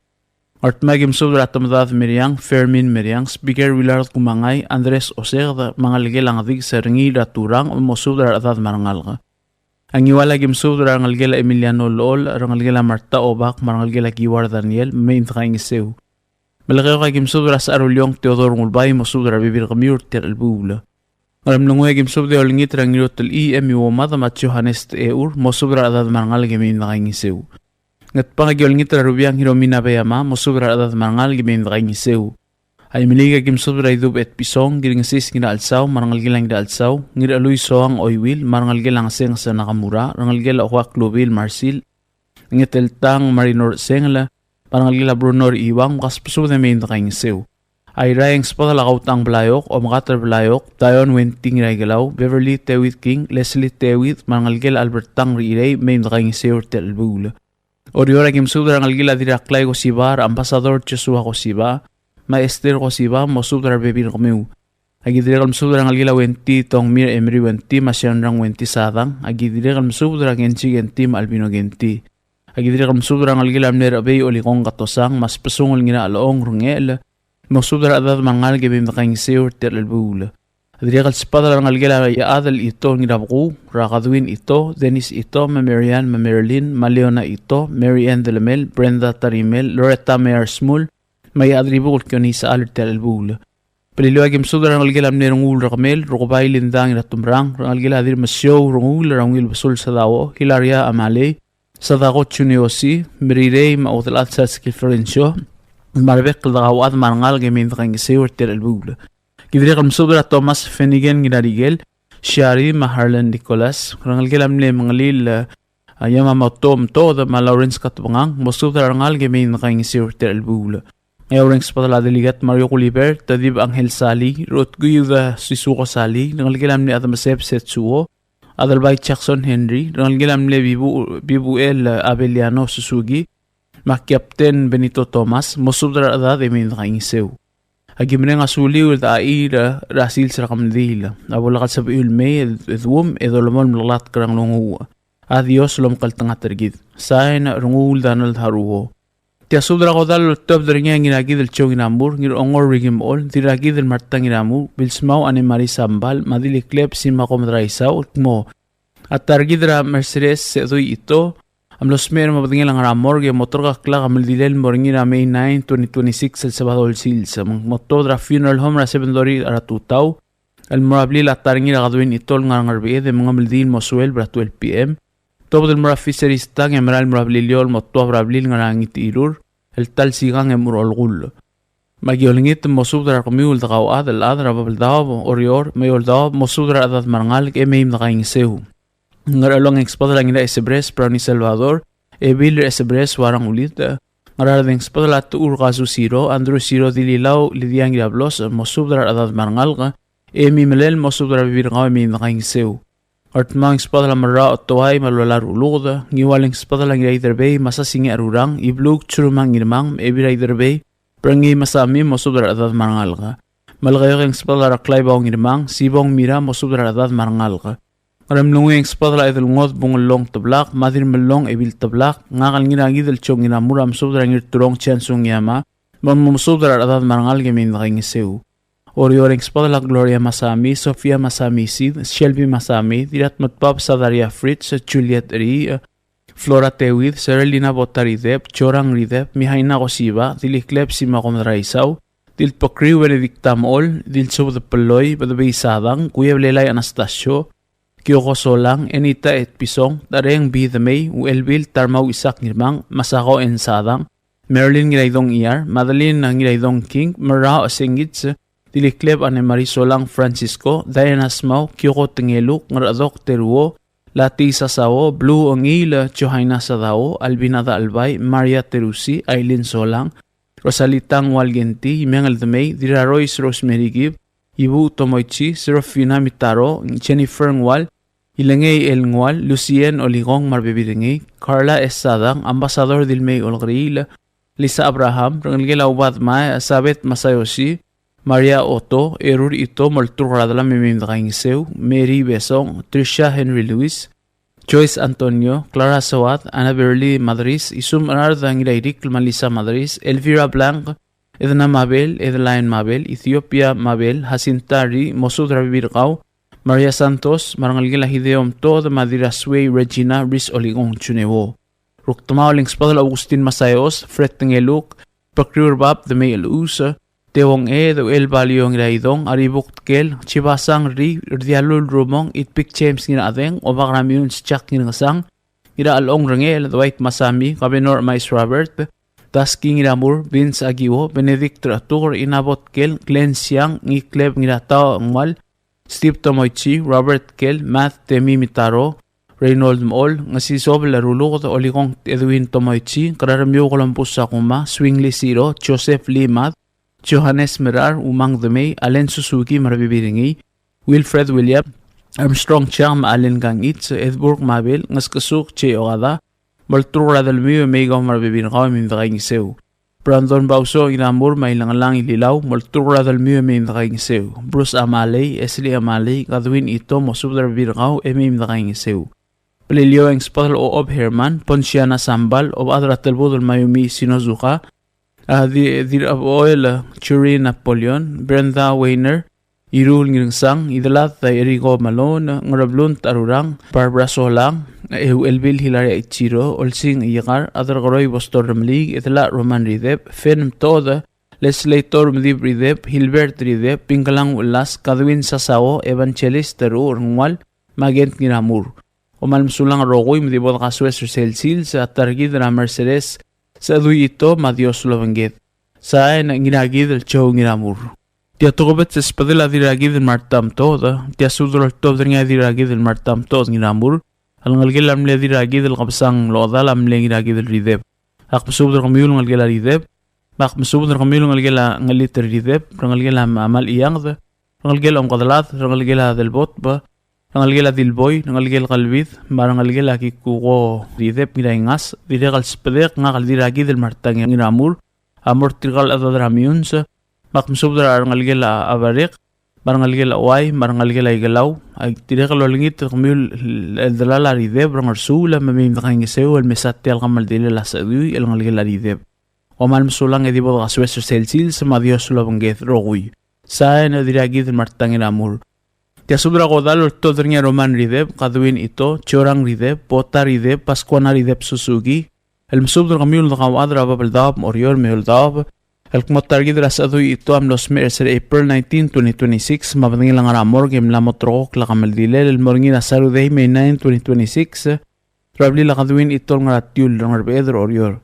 Ngardmau, aki mesubed er a Temedad Meriang, Fermin Meriang, Speaker Willard Kumangai, Andres Oseked, me a ngelekel a Ngedikes er ngii er a Turang, e mosubed er a rechedad me a rengalek. A Ngiwal, aki mesubed er a rengelekel a Emiliano Lool, rengelekel a Marta Obak, me a rengelekel a Kiuar Daniel, mei me de kaingeseu. Melekeok, aki mesubed er a Secharuleong Theodore Ngulbai, mosubed er a rebebil er kemiu er tia el chelebuul. Ngeremlengui, aki mesubed e olengit er a Ngirotelchii Emi Uomad me a Johannes Techeur, mosubed er a rechedad me a rengalek e mei me de kaingeseu. Ngatpang, aki olengit er a Rubiang Hiromi Nabeyama, mosubed er a rechedad me a rengalek e mei me de kaingeseu. Aimeliik, aki mesubed er a Idub Etpison, Ngirngesis Ngirachelsau, me a rengelekel a Ngirachelsau, Ngirchelui Soang Oiwil, me a rengelekel a Ngesenges Nakamura, rengelekel a Ohuak Lubil Marsil, Ngeteltang Marino Sengel, me a rengelekel a Bruno Iwang, me kasbesubed e mei me de kaingeseu. Airai, e ng sbadel a Kautang Blaiok, Omekater Blaiok, Dion Wenting Raikelau, Beverly Tewid King, Leslie Tewid, me a rengelekel a Albert Tang Rirei, mei me de kaingeseu er tia el chelebuul. Oreor, aki mesubed er a rengelekel a Dirraklai Kosiba, er a Ambassador Joshua Kosiba, me a Esther Kosiba, mosubed er a rebebil er kemiu. Aki dirrek el mesubed er a rengelekel a Wenty Tongmir Emery Wenty, me a Sianrang Wenty Sadang. Aki dirrek el mesubed er a Kenji Kenty me a Albino Kenty. Aki dirrek el mesubed er a rengelekel a mle Rechebei Olikong Katosang, me a Sbesungel Ngirachelong Rengechel, mosubed er a rechedad me a rengalek e mei me de kaingeseu er tia el chelebuul. Dirrek el sbadel a rengelekel a Iechad el Ito Ngirabku, er a Kadwin Ito, Dennis Ito, me a Marian, me a Marilyn, me a Leona Ito, Mary Ann Delemel, Brenda Tarimel, Loretta Meyer Smul, me a Iechad er a Ibuk el Kione Isechal er tia el chelebuul. Beliliou, aki mesubed er a rengelekel a mle Renguul Rekemel, Rukebai Linda Ngiratumerang, rengelekel a Dirmesiou Renguul, er a Ungil Besul Sadao, Hilaria Amalei, Sadako Junior C, Merirei me a Udelchad Satski Florencio, me a rebek el dekauchad me a rengalek e mei me de kaingeseu er tia el chelebuul. Ki dirrek el mesubed er a Thomas Fenigen Ngirarikel, Shari me a Harlan Nicholas, rengelekel a mle Mengelil, a Yamamoto Mtod me a Lawrence Katbengang, mosubed er a rengalek e mei me de kaingeseu er tia el chelebuul. Ngeaur e ng sbadel a Delikat Mario Gulibert, Tadib Angel Sali, Rotkuiuda Sisuko Sali, rengelekel a mle Adameseb Setsuo, Adelbai Jackson Henry, rengelekel a mle Bibu, Bibuel Abeliano Suzuki, me a Captain Benito Thomas, mosubed er a rechedad e mei me de kaingeseu. Aki mereng a suliu el dechachii er a sils er a kemeldiil. A bo lak el sebechiu el mei e duum e dolemolem el melatk er a nglunguuch. A Dios lomekngeltengat er kid. Sain, Renguul Donald Haruo. Tia subed er a kodall el oltobed er ngii a Ngirakidel Joe Ngiramur, Ngirongor Ricky Mechol, Dirrakidel Marta Ngiramur, Bilsmau Anne Marie Sambal, me a Dilikleb Simako Medraisau, el kmo a ta er kid er a Mercedes Sedui Ito A mlo smecher me a bedengel a ngar er a morgue e mo terkakl a kemeldiil el mo er ngii er a May nine, twenty twenty-six, el Sabado el sils. Me ng mo tuobed er a funeral home er a seven thirty er a tutau el mo er a blil a ta er ngii er a Kaduin Itol ngar er a Ngerbeched e mengemeldiil el mo sueleb er a twelve P M. Tuobed el mo er a Fisheries tank e merael el mo er a Beliliou el mo tuab er a blil ngar er a Ngitichirur el ta el sikang e mo er a olekull. Me aki olengit el mo subed er a rekemiu el dekauchad el chad er a Babeldaob, Oreor me a Eouldaob, mo subed er a rechedad me a rengalek e mei me dekaingeseu. Ngerchelong e ng subedel a Ngiraesebres Brownie Salvador, Ebil er a Esebres Warang Ulid. Ngaraard e ng subedel a Techur Kasu Siro, Andrew Siro, Dililau Lydia Ngirablos, mo subed er a rechedad me a rengalek e mei melel mo subed er a rebebil er kau e mei me dekaingeseu. Ngardmau e ng subedel a Merrau Otoai me a Lola Ruluked. Ngiwal e ng subedel a Ngiraiderbei me a Sasingii Arurang, Ibluk Churumang Ngirmang, Ebil Raiderbei, Brengii me a Sami, mo subed er a rechedad me a rengalek. Melekeok e ng subedel a Reklai Bao Ngirmang, Sibong Mira, mo subed er a rechedad me a rengalek. Ngeremlengui e ng subedel a Edelngod Bungellong Teblak me a Dirmellong Ebil Teblak, ngak el Ngirakidel Chong Ngiramur a mesubed er a Ngirturong Chiansung Yama, me mo mesubed er a rechedad me a rengalek e mei me dekaingeseu. Oreor e ng subedel a Gloria Masami, Sofia Masami Sid, Shelby Masami, Diratmetbab Sadaria Fritz, Juliet Ri, Flora Tewid, Serelina Botarideb, Jorang Rideb, Mihaina Kosiba, Dilikleb Simakom Draisau, Dilpekriu Benedicta Mol, Dilsubed Peloi, Bedebei Sadang, Kuiebelelai Anastasio, Kioko Solang, Enita Etpison, Tareng Bidemei, Uelbil Tarmau Isak Ngirmang, Masako N. Sadang, Marilyn Ngiraidong Iyar, Madeline Ngiraidong King, Merrau Sengits, Dilikleb Anne Marie Solang Francisco, Diana Smau, Kioko Tengeluk, Ngerchedok Teruo, Lati Sasao, Blue Ongil, Johaina Sadao, Albina Dachelbai, Maria Terusi, Aileen Solang, Rosalita Ngual Genti, Imengel Demei, Dirarois Rosemary Gibb, Ibu Tomoichi, Serafina Mitaro, Jennifer Ngual, Ilengei El Ngual, Lucien Olikong me a rebebil er ngii, Carla Esadang, Ambassador Dilmei Olkeriil, Lisa Abraham, rengelekel a Ubad Mae, Sabeth Masayoshi, Maria Otto, Erur Ito, molturk er a delam e mei me dekaingeseu, Mary Besong, Trisha Henry Lewis, Joyce Antonio, Clara Soad, Anna Beverly Madris, Isum Gerard Ngirairikl me a Lisa Madris, Elvira Blanc, Edna Mabel, Edeline Mabel, Ethiopia Mabel, Jacinta Ri, mo subed er a rebebil er kau, Maria Santos, me a rengelekel a Hideo Mtod, me a Dirasuei Regina Ris Olikong Juneuo. Rukdemaol e ng subedel a Augustin Masaios, Fred Tengeluk, Bekriur Bab Demei Elus, Tewong Ed, Uchel Balio Ngiraidong, Aribuk Tkel, Chibasang Ri, Rdialul Rumong, Itpik James Ngirachedeng, Obak er a Miuns Jack Ngirngesang, Ngirachelong Rengel, Dwight Masami, Governor Mais Robert, Daski Ngiramur, Vince Agiwo, Benedict Rechetuker, Inabot Tkel, Glenn Siang, Ngikleb Ngiratau Ngual, Steve Tomoichi, Robert Tkel, Matt Temi Mitaro, Reynold Mol, Ngesisobel Ruluked, Olikong Edwin Tomoichi, Kerarmiu Columbus Sakuma, Swingly Siro, Joseph Lee Mad, Johannes Merar, Umang Demei, Allen Suzuki me a rebebil er ngii, Wilfred William, Armstrong Chang me a Allen Kangich, Edburg Mabel, Ngeskesuk Che Okada, molturk er a delmiu e mei kau me a rebebil er kau e mei me dekaingeseu. Brandon Bauso Ngiramur me a Ilengelang Ililau, molturk er a delmiu e mei me dekaingeseu. Bruce Amalei, Esli Amalei, Kadwin Ito, mo subed er a rebebil er kau e mei me dekaingeseu. Beliliou e ng subedel a Ochob Herman, Ponsiana Sambal, Obechad er a Telbudel Mayumi Shinozuka, a Di-, Dirraboel Churi Napoleon, Brenda Weiner, Irul Ngirngesang, Idelad Erigo Malone, Ngereblunt Arurang, Barbara Solang, Euelbil Hilaria Ichiro, Olsing Iyekar, Aderkeroi Boston Remeliik, Idelad Roman Rideb, Fen Mtod, Legislator Medib Rideb, Hilbert Rideb, Pinkelang Ulas, Kadwin Sasao, Evangelist Teru Rengual, me a Kent Ngiramur. Omal mesulang rokui me di bo dekasoes er sel sils a ta er kid er a Mercedes Sedui Ito me a Dios lobengked. Sain a Ngirakidel Joe Ngiramur. Tia tokubets el subedel a Dirrakidel Marta Mtod, tia subed el oltobed er ngii a Dirrakidel Marta Mtod Ngiramur, el ngelekel a mle Dirrakidel Kebesang Lochedal a mle Ngirakidel Rideb. Ak mesubed er kemiu el ngelekel a Rideb, me ak mesubed er kemiu el ngelekel a Ngeliter Rideb, rengelekel a Mal Ianged, rengelekel a Omkedelad, rengelekel a Delbotb, rengelekel a Dilboi, rengelekel a Kelbid, me a rengelekel a Kikuko Rideb Ngiraingas, dirrek el subedek ngak el Dirrakidel Marta Ngiramur, a mo er tirka el chedad er a Meyuns, me ak mesubed er a rengelekel a Abarek, me a rengelekel a Uai, me a rengelekel a Ikelau, a dirrek el olengit er kemiu el delal a Rideb er a Ngersuul, me mei me dekaingeseu el mesa tia el kemeldilel a Sedui el ngelekel a Rideb. Omal mesulang e di bo dekasoes er sel sils me a Dios lobengked rokui. Sain a Dirrakidel Marta Ngiramur. Tia subed er a kodall el oltobed er ngii a Roman Rideb, Kadwin Ito, Jorang Rideb, Bota Rideb, Paskuana Rideb Suzuki, el mesubed er kemiu el dekauchad er a Babeldaob, Oreor me a Eouldaob, el kmo ta er kid er a Sechedui Ito a mlo smecher er se er a April nineteen, twenty twenty-six, me a bedengel a ngar er a morgue e mla mo terrekokl a kemeldilel el mo er ngii er a Saturday, May nine, twenty twenty-six, er a blil a Kadwin Ito el ngar er a Tiul er a Ngerbeched er a Oreor.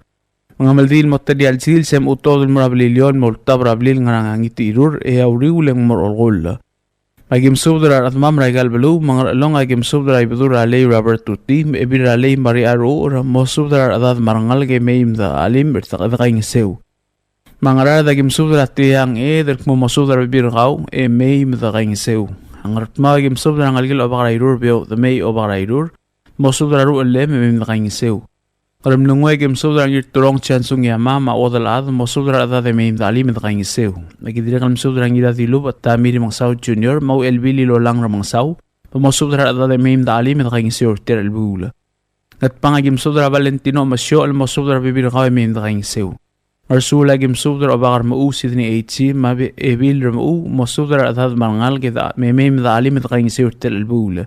Me a kemeldiil el mo telia el sils e mochu tobed el mo er a Beliliou el mo ultab er a blil el ngar er a Ngitichirur, e a uriul e ng mo er a olkull. Aki mesubed er a rechedemam er aika el beluu, me a Ngerchelong aki mesubed er a Ibedul er a Lei Robert Tuti, me a Ebil er a Lei Maria Ruchur, mosubed er a rechedad me a rengalek e mei me de chelim e de kaingeseu. Me a Ngaraard aki mesubed er a Tiang Ed el kmo mosubed er a rebebil er kau e mei me de kaingeseu. A Ngardmau aki mesubed er a rengelekel Obak er a Irur, Beouch Demei Obak er a Irur, mosubed er a ruchellem e mei me de kaingeseu. Ngeremlengui aki mesubed er a Ngirturong Chansung Yama me a Uodelchad, mosubed er a rechedad e mei me de chelim e de kaingeseu. Aki dirrek el mesubed er a Ngiradilubech Tommy Remengesau Junior me a Uchelbil Ilolang Remengesau, me mosubed er a rechedad e mei me de chelim e de kaingeseu er tia el chelebuul. Ngatpang aki mesubed er a Valentino Mesiochel, mosubed er a rebebil er kau e mei me de kaingeseu. Ngersuul aki mesubed er a Obak er a Mechuu Sidney H. me a Be-, Ebil er a Mechuu, mosubed er a rechedad me a rengalek e de, me mei me de chelim e de kaingeseu er tia el chelebuul.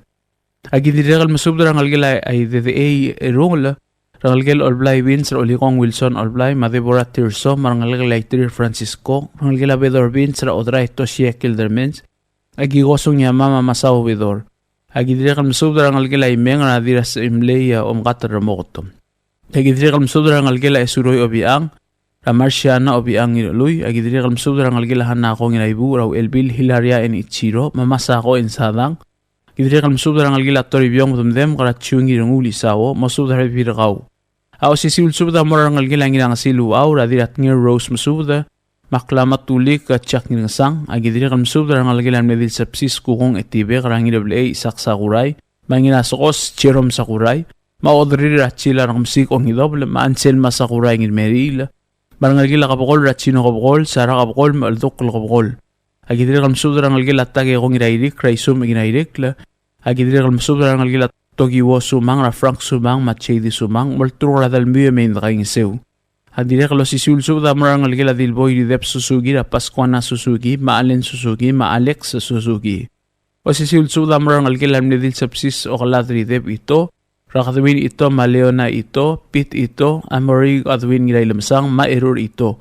Aki dirrek el mesubed er a rengelekel a Idedechei Erungel, rengelekel Olblai Vince er a Olikong Wilson Olblai, me a Deborah Tirso, me a rengelekel a Iterir Francisco, rengelekel a Bedor Vince er a Odrai Toshie Kildermans, Akiko Sungiyama me a Masao Bedor. Aki dirrek el mesubed er a rengelekel a Imeng er a Dirrasechimlei, a, Omkatel Remoket. Aki dirrek el mesubed er a rengelekel a Esuroi Obichang, er a Marciana Obichang Ngirchelui. Aki dirrek el mesubed er a rengelekel a Hanako Ngiraibuuch, er a Uchelbil Hilaria N. Ichiro, me a Masako N. Sadang. Aki dirrek el mesubed er a rengelekel a Toribiong Medemdem, er a Chiu Ngirengul Isao, mosubed er a rebebil er kau. A osisiu el subed a mo er a rengelekel a Ngirangesil Uchau, er a Dirratngir Rose Mesubed, me a Klama Tulik, a Jack Ngirangesang. Aki dirrek el mesubed er a rengelekel a mle Dilsebsis Kukong Etibek, er a Ngirablechei Isaac Sakurai, me a Ngirasekos Jerome Sakurai, me a Oderir er a Chila er a Kemesik Ongidobel, me a Anselma Sakurai Ngirmeriil, me a rengelekel a Kebekol er a Chino Kebekol, Sara Kebekol, me a Cheldukl Kebekol. Aki dirrek el mesubed er a rengelekel a Takeko Ngirairik, er a Isum Ngirairikl. Aki dirrek el mesubed er a rengelekel a Tokiwo Sumang, er a Frank Sumang, me a J D Sumang, molturk er a delmiu e mei me dekaingeseu. A dirrek el osisiu el subed a mo er a rengelekel a Dilboi Rideb Suzuki, er a Pascuana Suzuki, me a Allen Suzuki, me a Alex Suzuki. Osisiu el subed a mo er a rengelekel a mle Dilsebsis Okelad Rideb Ito, er a Kadwin Ito me a Leona Ito, Pete Ito, a Mori Kadwin Ngirailemesang, me a Erur Ito.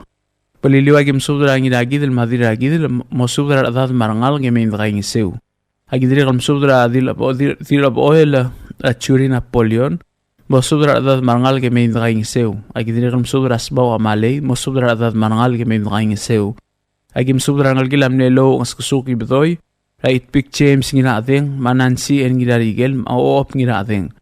Beliliou aki mesubed er a Ngirakidel me a Dirrakidel, mosubed er a rechedad me a rengalek e mei me dekaingeseu. Aki dirrek el mesubed er a Dil-, Dil-, Dilcheboel, a Churi Napoleon, mosubed er a rechedad me a rengalek e mei me dekaingeseu. Aki dirrek el mesubed er a Sbau Amalei, mosubed er a rechedad me a rengalek e mei me dekaingeseu. Aki mesubed er a rengelekel a mle Lou Ngeskesuk Ibedoi, er a Itpik James Ngirachedeng, me a Nancy N. Ngirarikel, me a Ochob Ngirachedeng.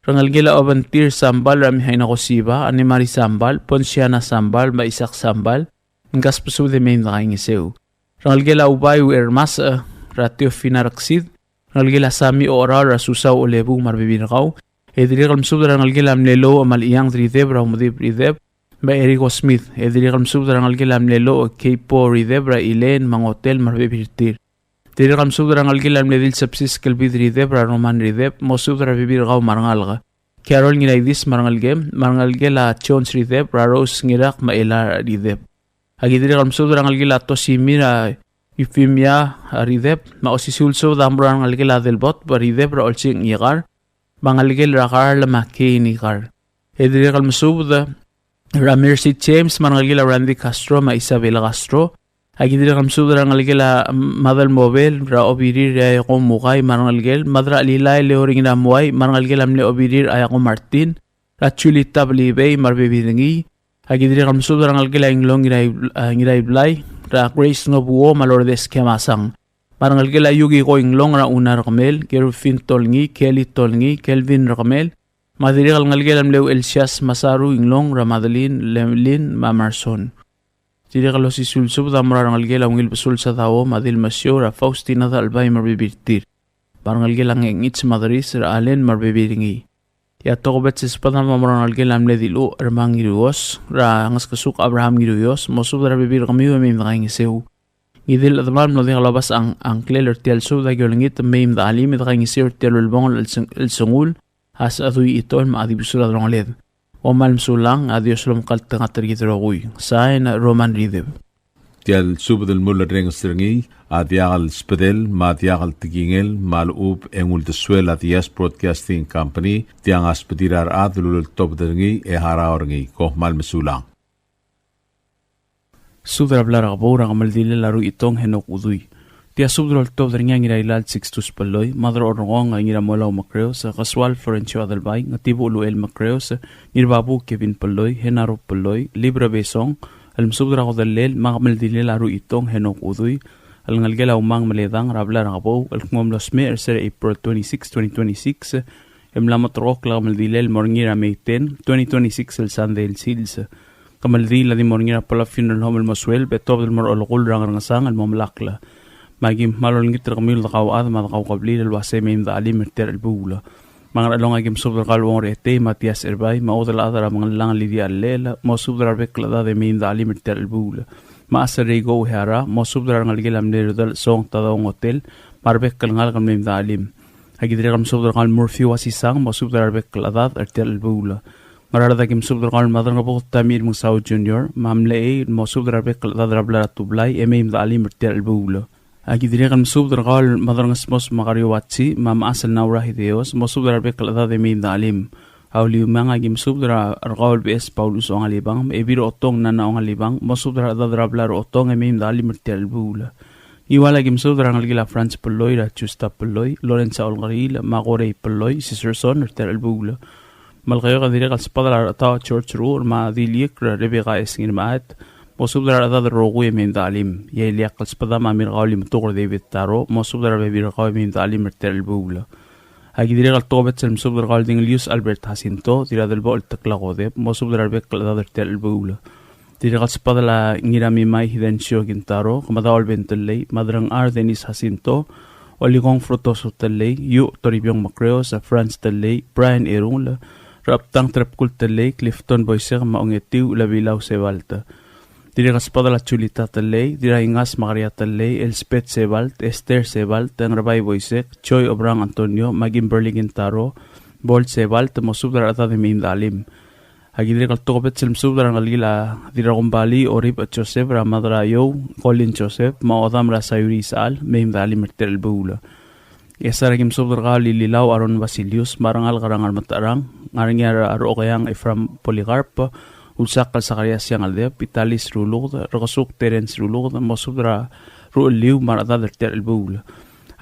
Rengelekel a Obentir Sambal, er a Mihaina Kosiba, Anne Marie Sambal, Ponsiana Sambal, me a Isaac Sambal, mkasbesubed e mei me dekaingeseu. Rengelekel a Ubai Uchermasech, er a Teofina Reksid, rengelekel a Sami Ocherau, er a Susau Olebuu me a rebebil er kau. E dirrek el mesubed er a rengelekel a mle Lou Maliang Rideb, er a Umedib Rideb, me a Eriko Smith. E dirrek el mesubed er a rengelekel a mle Lou Keipo Rideb, er a Elaine me a Ngotel me a rebebil er tir. Dirrek el mesubed er a rengelekel a mle Dilsebsis Kelbid Rideb, er a Roman Rideb, mosubed er a rebebil er kau me a rengalek. Carol Ngiraidis me a rengelekem, me a rengelekel a Jones Rideb, er a Rose Ngirak me a Ela Rideb. Aki dirrek el mesubed er a rengelekel a Tosimir, a Euphemia, a Rideb, me a osisiu el subed a mo er a rengelekel a Delbot, me a Rideb, er a Olsing Ikar, me a ngelekel er a Karl me a Kein Ikar. E dirrek el mesubed er a Mercy James, me a rengelekel a Randy Castro, me a Isabel Castro. Aki dirrek el mesubed er a rengelekel a Madel Mobel, er a Obirir, er a Eko Mukai, me a rengelekel, Madra Lilai, Leoring er a Muai, me a rengelekel a mle Obirir, a Eko Martin, er a Julita Belibei, me a rebebil er ngii. Aki dirrek el mesubed er a rengelekel a Inglong Ngirai-, a, Ngiraiblai, er a Grace Nobuo, me a Lourdes Kemasang. Me a rengelekel a Yuki Koinglong, er a Una Rekemel, Gerufin Tolngii, Kelly Tolngii, Kelvin Rekemel, me a dirrek el ngelekel a mle Uchelsias Masaru Inglong, er a Madeline, Lemlin, me a Marson. Dirrek el osisiu el subed a mo er a rengelekel a Ungil Besul Sadao, me a Dilmasiou, er a Faustina Dalbai me a rebebil er tir. Me a rengelekel a Ngekngits Madris, er a Allen me a rebebil er ngii. E a tokubets el subed a mo er a rengelekel a mle Diluch, er a Mang Ngiruios, er a Ngeskesuk Abraham Ngiruios, mosubed er a rebebil er kemiu e mei me dekaingeseu. Ngii di el chedemam el mlo diak lobes a ng-, a ngklel er tia el subed a ki olengit me mei me de chelim e dekaingeseu er tia el ulebongel el seng-, el sengul, a Sechedui Ito el mla dibus er a delongeled. Kom kmal mesulang, a Dios lomekngeltengat er kid el rokui. Sain, Roman Rideb. Tia el subed el mulerrenges er ngii a diak el sbedel me a diak el tekingel me a lechub e ng uldesuel a Diaz Broadcasting Company. Tiang a sbedir a rechad el uleltobed er ngii e harau er ngii. Kom kmal mesulang. Subed er a blai er a Kebou er a kemeldilel a Ruitong Henok Udui. Tia subed el oltobed er ngii a Ngirailal Sixtus Pelloi, Mad er a Orrekong Ngiramolau Mekreos, Kesual Florencio Adelbai, Ngetibuch Luel Mekreos, Ngirbabu Kevin Pelloi, Henaro Pelloi, Libre Besong, el mesubed er a kodellel me a kemeldilel a Ruitong Henok Udui el ngelekel a Umang Meledang er a blai er a Kebou el kmo mlo smecher er se er a April twenty-six, twenty twenty-six, e mla moterekokl a kemeldilel el mo er ngii er a May ten, twenty twenty-six el Sunday el sils. Kemeldiil a di mo er ngii er a Palau Funeral Home el mo sueleb e tuobed el mo er a olekull er a Ngerngesang el mo melakl. Me aki kmal olengit er kemiu el dekauchad me a dekaukebliil el uasei mei me dechelim er tia el chelebuul. Me a Ngerchelong aki mesubed er kau el Uong er a Etei Matias Erbai me a Uodelchad er a Mengellang Lydia Llechel, mosubed er a rebek el chedad e mei me dechelim er tia el chelebuul. Me a Aserei Kou Hera, mosubed er a rengelekel a mle Redel Song Tadao Ngotel me a rebek el ngalek el mei me dechelim. Aki dirrek el mesubed er kau el Murphy Wasisang, mosubed er a rebek el chedad er tia el chelebuul. Ngaraard aki mesubed er kau el Maderangebuked Tommy Remengesau Junior me a Mlechei, mosubed er a rebek el chedad er a blai er a Tublai e mei me dechelim er tia el chelebuul. Aki dirrek el mesubed er kau el Maderangesmos Makario Watsi me a Mechas el Naura Hideos, mosubed er a rebek el chedad e mei me dechelim. A Uliumang aki mesubed er kau el Beches Paulus Ongalibang me a Ebil er a Otong Nana Ongalibang, mosubed er a rechedad er a blai er a Otong e mei me dechelim er tia el chelebuul. Ngiwal aki mesubed er a rengelekel a Franz Pelloi, er a Justa Pelloi, Lorenza Olkeriil me a Korei Pelloi, Sisterson er tia el chelebuul. Melekeok a dirrek el sbedel a Rechetaoch George Ruur me a Diliek er a Rebecca S. Ngirmechaet, mosubed er a rechedad el rokui e mei me dechelim. E a ileakl el sbedam a Mirkau Limetuker David Taro, mosubed er a rebebil er kau e mei me dechelim er tia el chelebuul. Aki dirrek el tokubets el mesubed er kau el Dingelius Albert Jacinto, Dirradelbochel Tekla Kodep, mosubed er a rebek el chedad er tia el chelebuul. Dirrek el sbedel a Ngiramimai Hidencio Kintaro, Kemadaol Ben Tellei, Maderengchar Dennis Jacinto, Olikong Frutoso Tellei, Yu Toribiong Mekreos, Franz Tellei, Brian Erungel, Rechebtang Trebkul Tellei, Clifton Boisek me a Ongetiu Lebilau Sebalt. Dirrek el sbedel a Julita Tellei, Dirraingas Makaria Tellei, Elspeth Sebalt, Esther Sebalt, Ngerbai Boisek, Joy Obrang Antonio me a Kimberly Kintaro, Bol Sebalt, mosubed er a rechedad e mei me dechelim. Aki dirrek el tokubets el mesubed er a rengelekel a Dirrakombalii Oribech Joseph er a Mad er a Iou, Colin Joseph me a Odam er a Sayuri Isechal, mei me dechelim er tia el chelebuul. Ngchesar aki mesubed er kau el Ililau Aaron Basilius me a rengalek er a Ngermetecherang, Ngarengii er a Rechokeang Ephraim Polycarp, Ulsakl Sakarias Siangeldeb, Italis Ruluked, Rekesuk Terence Ruluked, mosubed er a ruchelliu me a rechedad er tia el chelebuul.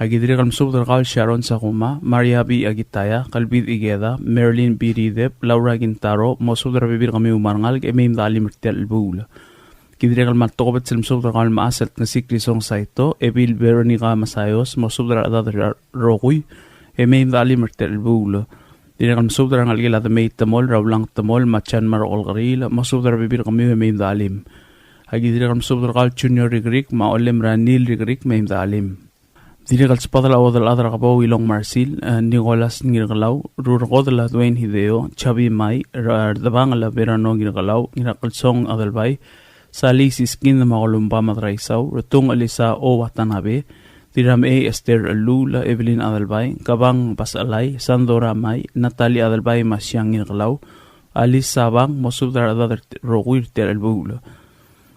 Aki dirrek el mesubed er kau el Sharon Sakuma, Maria B. Akitaya, Kelbid Ikeda, Marilyn B. Ridep, Laura Kintaro, mosubed er a rebebil er kemiu me a rengalek e mei me dechelim er tia el chelebuul. Aki dirrek el mle tokubets el mesubed er kau el Mechas el Tngesik Lisong Saito, Ebil Veronica Masayos, mosubed er a rechedad el rokui e mei me dechelim er tia el chelebuul. Dirrek el mesubed er a rengelekel a Demei Temol, er a Ulang Temol me a Jan Mark Olkeriil, mosubed er a rebebil er kemiu e mei me dechelim. Aki dirrek el mesubed er kau el Junior Rikrik me a Olem er a Neil Rikrik, mei me dechelim. Dirrek el sbedel a Uodelchad er a Kebou Ilong Marsil, e, Nicholas Ngirkelau, Rurkodel a Dwayne Hideo, Chabi Mai, Re-, Redebangel a Verano Ngirkelau, Ngirakelsong Adelbai, Sali Siskin me a Kolumba Madraisau, Retung Elisa O. Watanabe, Dirramei Esther Elula, Evelyn Adelbai, Kabang Basalai, Sandora Mai, Natalie Adelbai me a Siang Ngirkelau, Alice Sabang, mosubed er a rechedad el rokui er tia el chelebuul.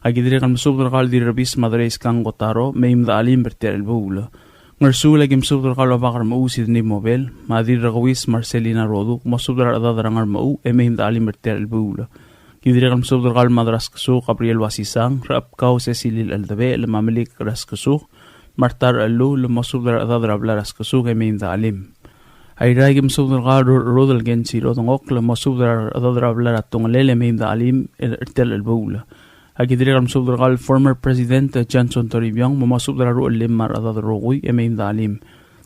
Aki dirrek el mesubed er kau el Dirrebis Madrei Skang Kotaro, mei me dechelim er tia el chelebuul. Ngersuul aki mesubed er kau el Obak er a Mechuu Sidney Mobel, me a Dirrekeuis Marcelina Roduk, mosubed er a rechedad er a Ngermechuu, e mei me dechelim er tia el chelebuul. Aki dirrek el mesubed er kau el Madraskesuk Gabriel Wasisang, Rechebkau Cecilil Eldebechel, me a Melik Raskesuk, Marta Rechelluul, mosubed er a rechedad er a blai er a Skesuk, e mei me dechelim. Airai aki mesubed er kau el Rudel Kensiro Dengokl, mosubed er a rechedad er a blai er a Tungelel e mei me dechelim er tia el chelebuul. Aki dirrek el mesubed er kau el former President Johnson Toribiong, me mosubed er a ruchellim me a rechedad el rokui e mei me dechelim.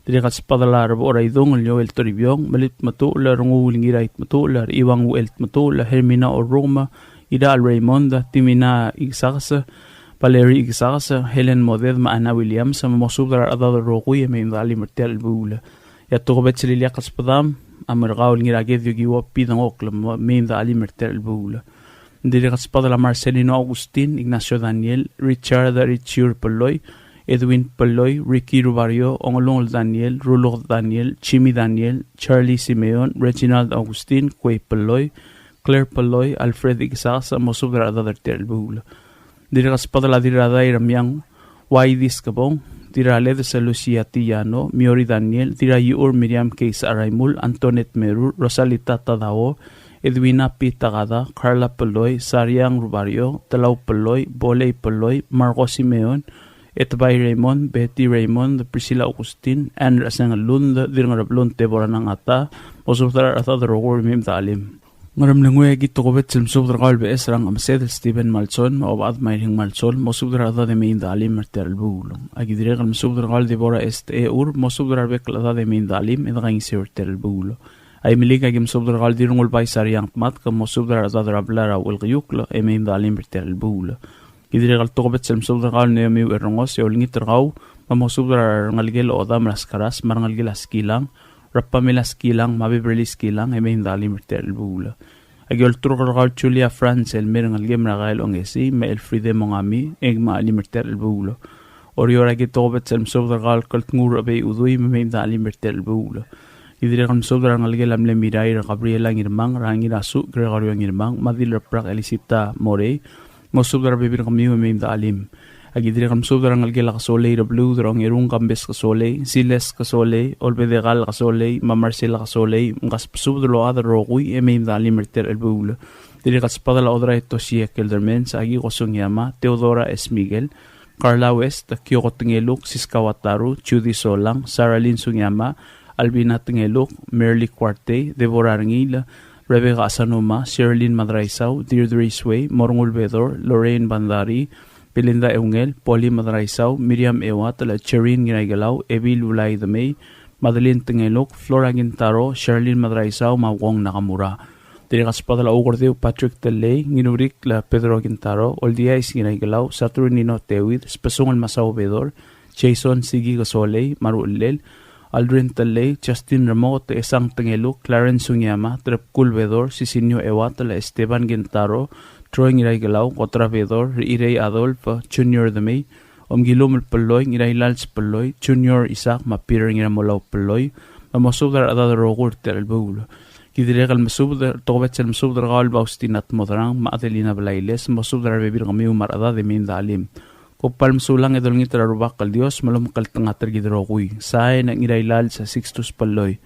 Dirrek el sbedel a Rebechor a Idung el Joel Toribiong, Melit Tmetuchl, Renguul Ngirai Tmetuchl, Iuang Uchel Tmetuchl, Hermina Orrukem, Irachel Raymond, Timina Ikesakes, Valerie Ikesakes, Helen Moded me a Anna Williams, me mosubed er a rechedad el rokui e mei me dechelim er tia el chelebuul. E a tokubets el ileakl el sbedam a mo er kau el Ngiraked Yukiwo P. Dengokl, mei me dechelim er tia el chelebuul. Ng dirrek el sbedel a Marcelino Augustin, Ignacio Daniel, Richard Richiur Pelloi, Edwin Pelloi, Ricky Rubario, Ongelungel Daniel, Ruluked Daniel, Jimmy Daniel, Charlie Simeon, Reginald Augustin, Kuei Pelloi, Claire Pelloi, Alfred Ikesakes, mosubed er a rechedad er tia el chelebuul. Dirrek el sbedel a Dirradai Remiang, Waidis Kebong, Dirraledes Lucia Tiano, Miori Daniel, Dirraiuchur Miriam Keis Araimul, Antoinette Merur, Rosalita Tadao, Edwina P. Takada, Carla Peloi, Sariang Rubario, Telau Peloi, Bolei Peloi, Marco Simeon, Etbai Raymond, Betty Raymond, Priscilla Augustin, Anne Rasengelund, Dirngereblund Deborah Nangata, mosubed er a rechedad el rokui me mei me de chelim. Ngeremlengui, aki tokubets el mesubed er kau el Beches er a Ngemesedel Stephen Malson, me a Obechad Mairing Malson, mosubed er a rechedad e mei me de chelim er tia el chelebuul. Aki dirrek el mesubed er kau el Deborah Est Eur, mosubed er a rebek el chedad e mei me de chelim, e de kaingeseu er tia el chelebuul. Aimeliik, aki mesubed er kau el Dirrengulbai Sariang Tmatk, mosubed er a rechedad er a blai er a Uchelkeiukl, e mei me de chelim er tia el chelebuul. Ki dirrek el tokubets el mesubed er kau el Naomi Uerrengos, e olengit er kau, me mosubed er a rengelekel Odam er a Skaras, me a rengelekel a Skilang, er a Pamela Skilang, me a Beverly Skilang, e mei me de chelim er tia el chelebuul. Aki olturk er kau el Julia Franz, el mei a rengelekem er a Kael Ongesii, me a Elfriede Mongami, e mei me de chelim er tia el chelebuul. Oreor, aki tokubets el mesubed er kau el Keltnguul er a Bei Udui, me mei me de chelim er tia el chelebuul. Ki dirrek el mesubed er a rengelekel a mle Mirair, Gabriela Ngirmang, er a Ngirasuch, Gregorio Ngirmang, me a Dilrebrak Elisita Morei, mosubed er a rebebil er kemiu e mei me de chelim. Aki dirrek el mesubed er a rengelekel a Kesolei er a Beluud, er a Ongerung Kambes Kesolei, Siles Kesolei, Olbedekal Kesolei, me a Marcela Kesolei, mkasbesubed el ochad el rokui e mei me de chelim er tia el chelebuul. Dirrek el sbedel a Audrey Toshie Keldermans, Akiko Sugiyama, Theodora S. Miguel, Carla West, Kyoko Tengeluk, Siska Wataru, Judy Solang, Saralyn Sugiyama, Albina Tengeluk, Merly Kuartei, Deborah Rengiil, Rebecca Asanuma, Sherlyn Madraisau, Deirdre Sway, Morngul Bedor, Lorraine Bandari, Belinda Eungel, Polly Madraisau, Miriam Euatel, Cherin Ngiraikelau, Ebil Ulai Demei, Madeline Tengeluk, Flora Kintaro, Sherlyn Madraisau, me a Wong Nakamura. Dirrek el sbedel a Ukerdeu Patrick Tellei, Ngirurik el Pedro Kintaro, Oldiais Ngiraikelau, Saturnino Teuid, Spesungel Masao Bedor, Jason Sigi Kesolei, me a ruchellel, Aldrin Tellei, Justin Remoket, Esang Tengeluk, Clarence Sugiyama, Trebkul Bedor, Sisinio Euatel, Esteban Kintaro, Troy Ngiraikelau, Kotra Bedor, Rechirei Adolf, Junior Demei, Omkilum el Pelloi, Ngirailals Pelloi, Junior Isaac, me a Peter Ngiramolau Pelloi, me mosubed er a rechedad el rokui er tia el chelebuul. Ki dirrek el mesubed, tokubets el mesubed er kau el Faustina Tmodrang, me a Adelina Blailes, mosubed er a rebebil er kemiu me a rechedad e mei me de chelim. Kom kmal mesulang e dolengit er a Rubak el Dios me lomekngeltengat er kid el rokui. Sain, Ngirailals Sixtus Pelloi.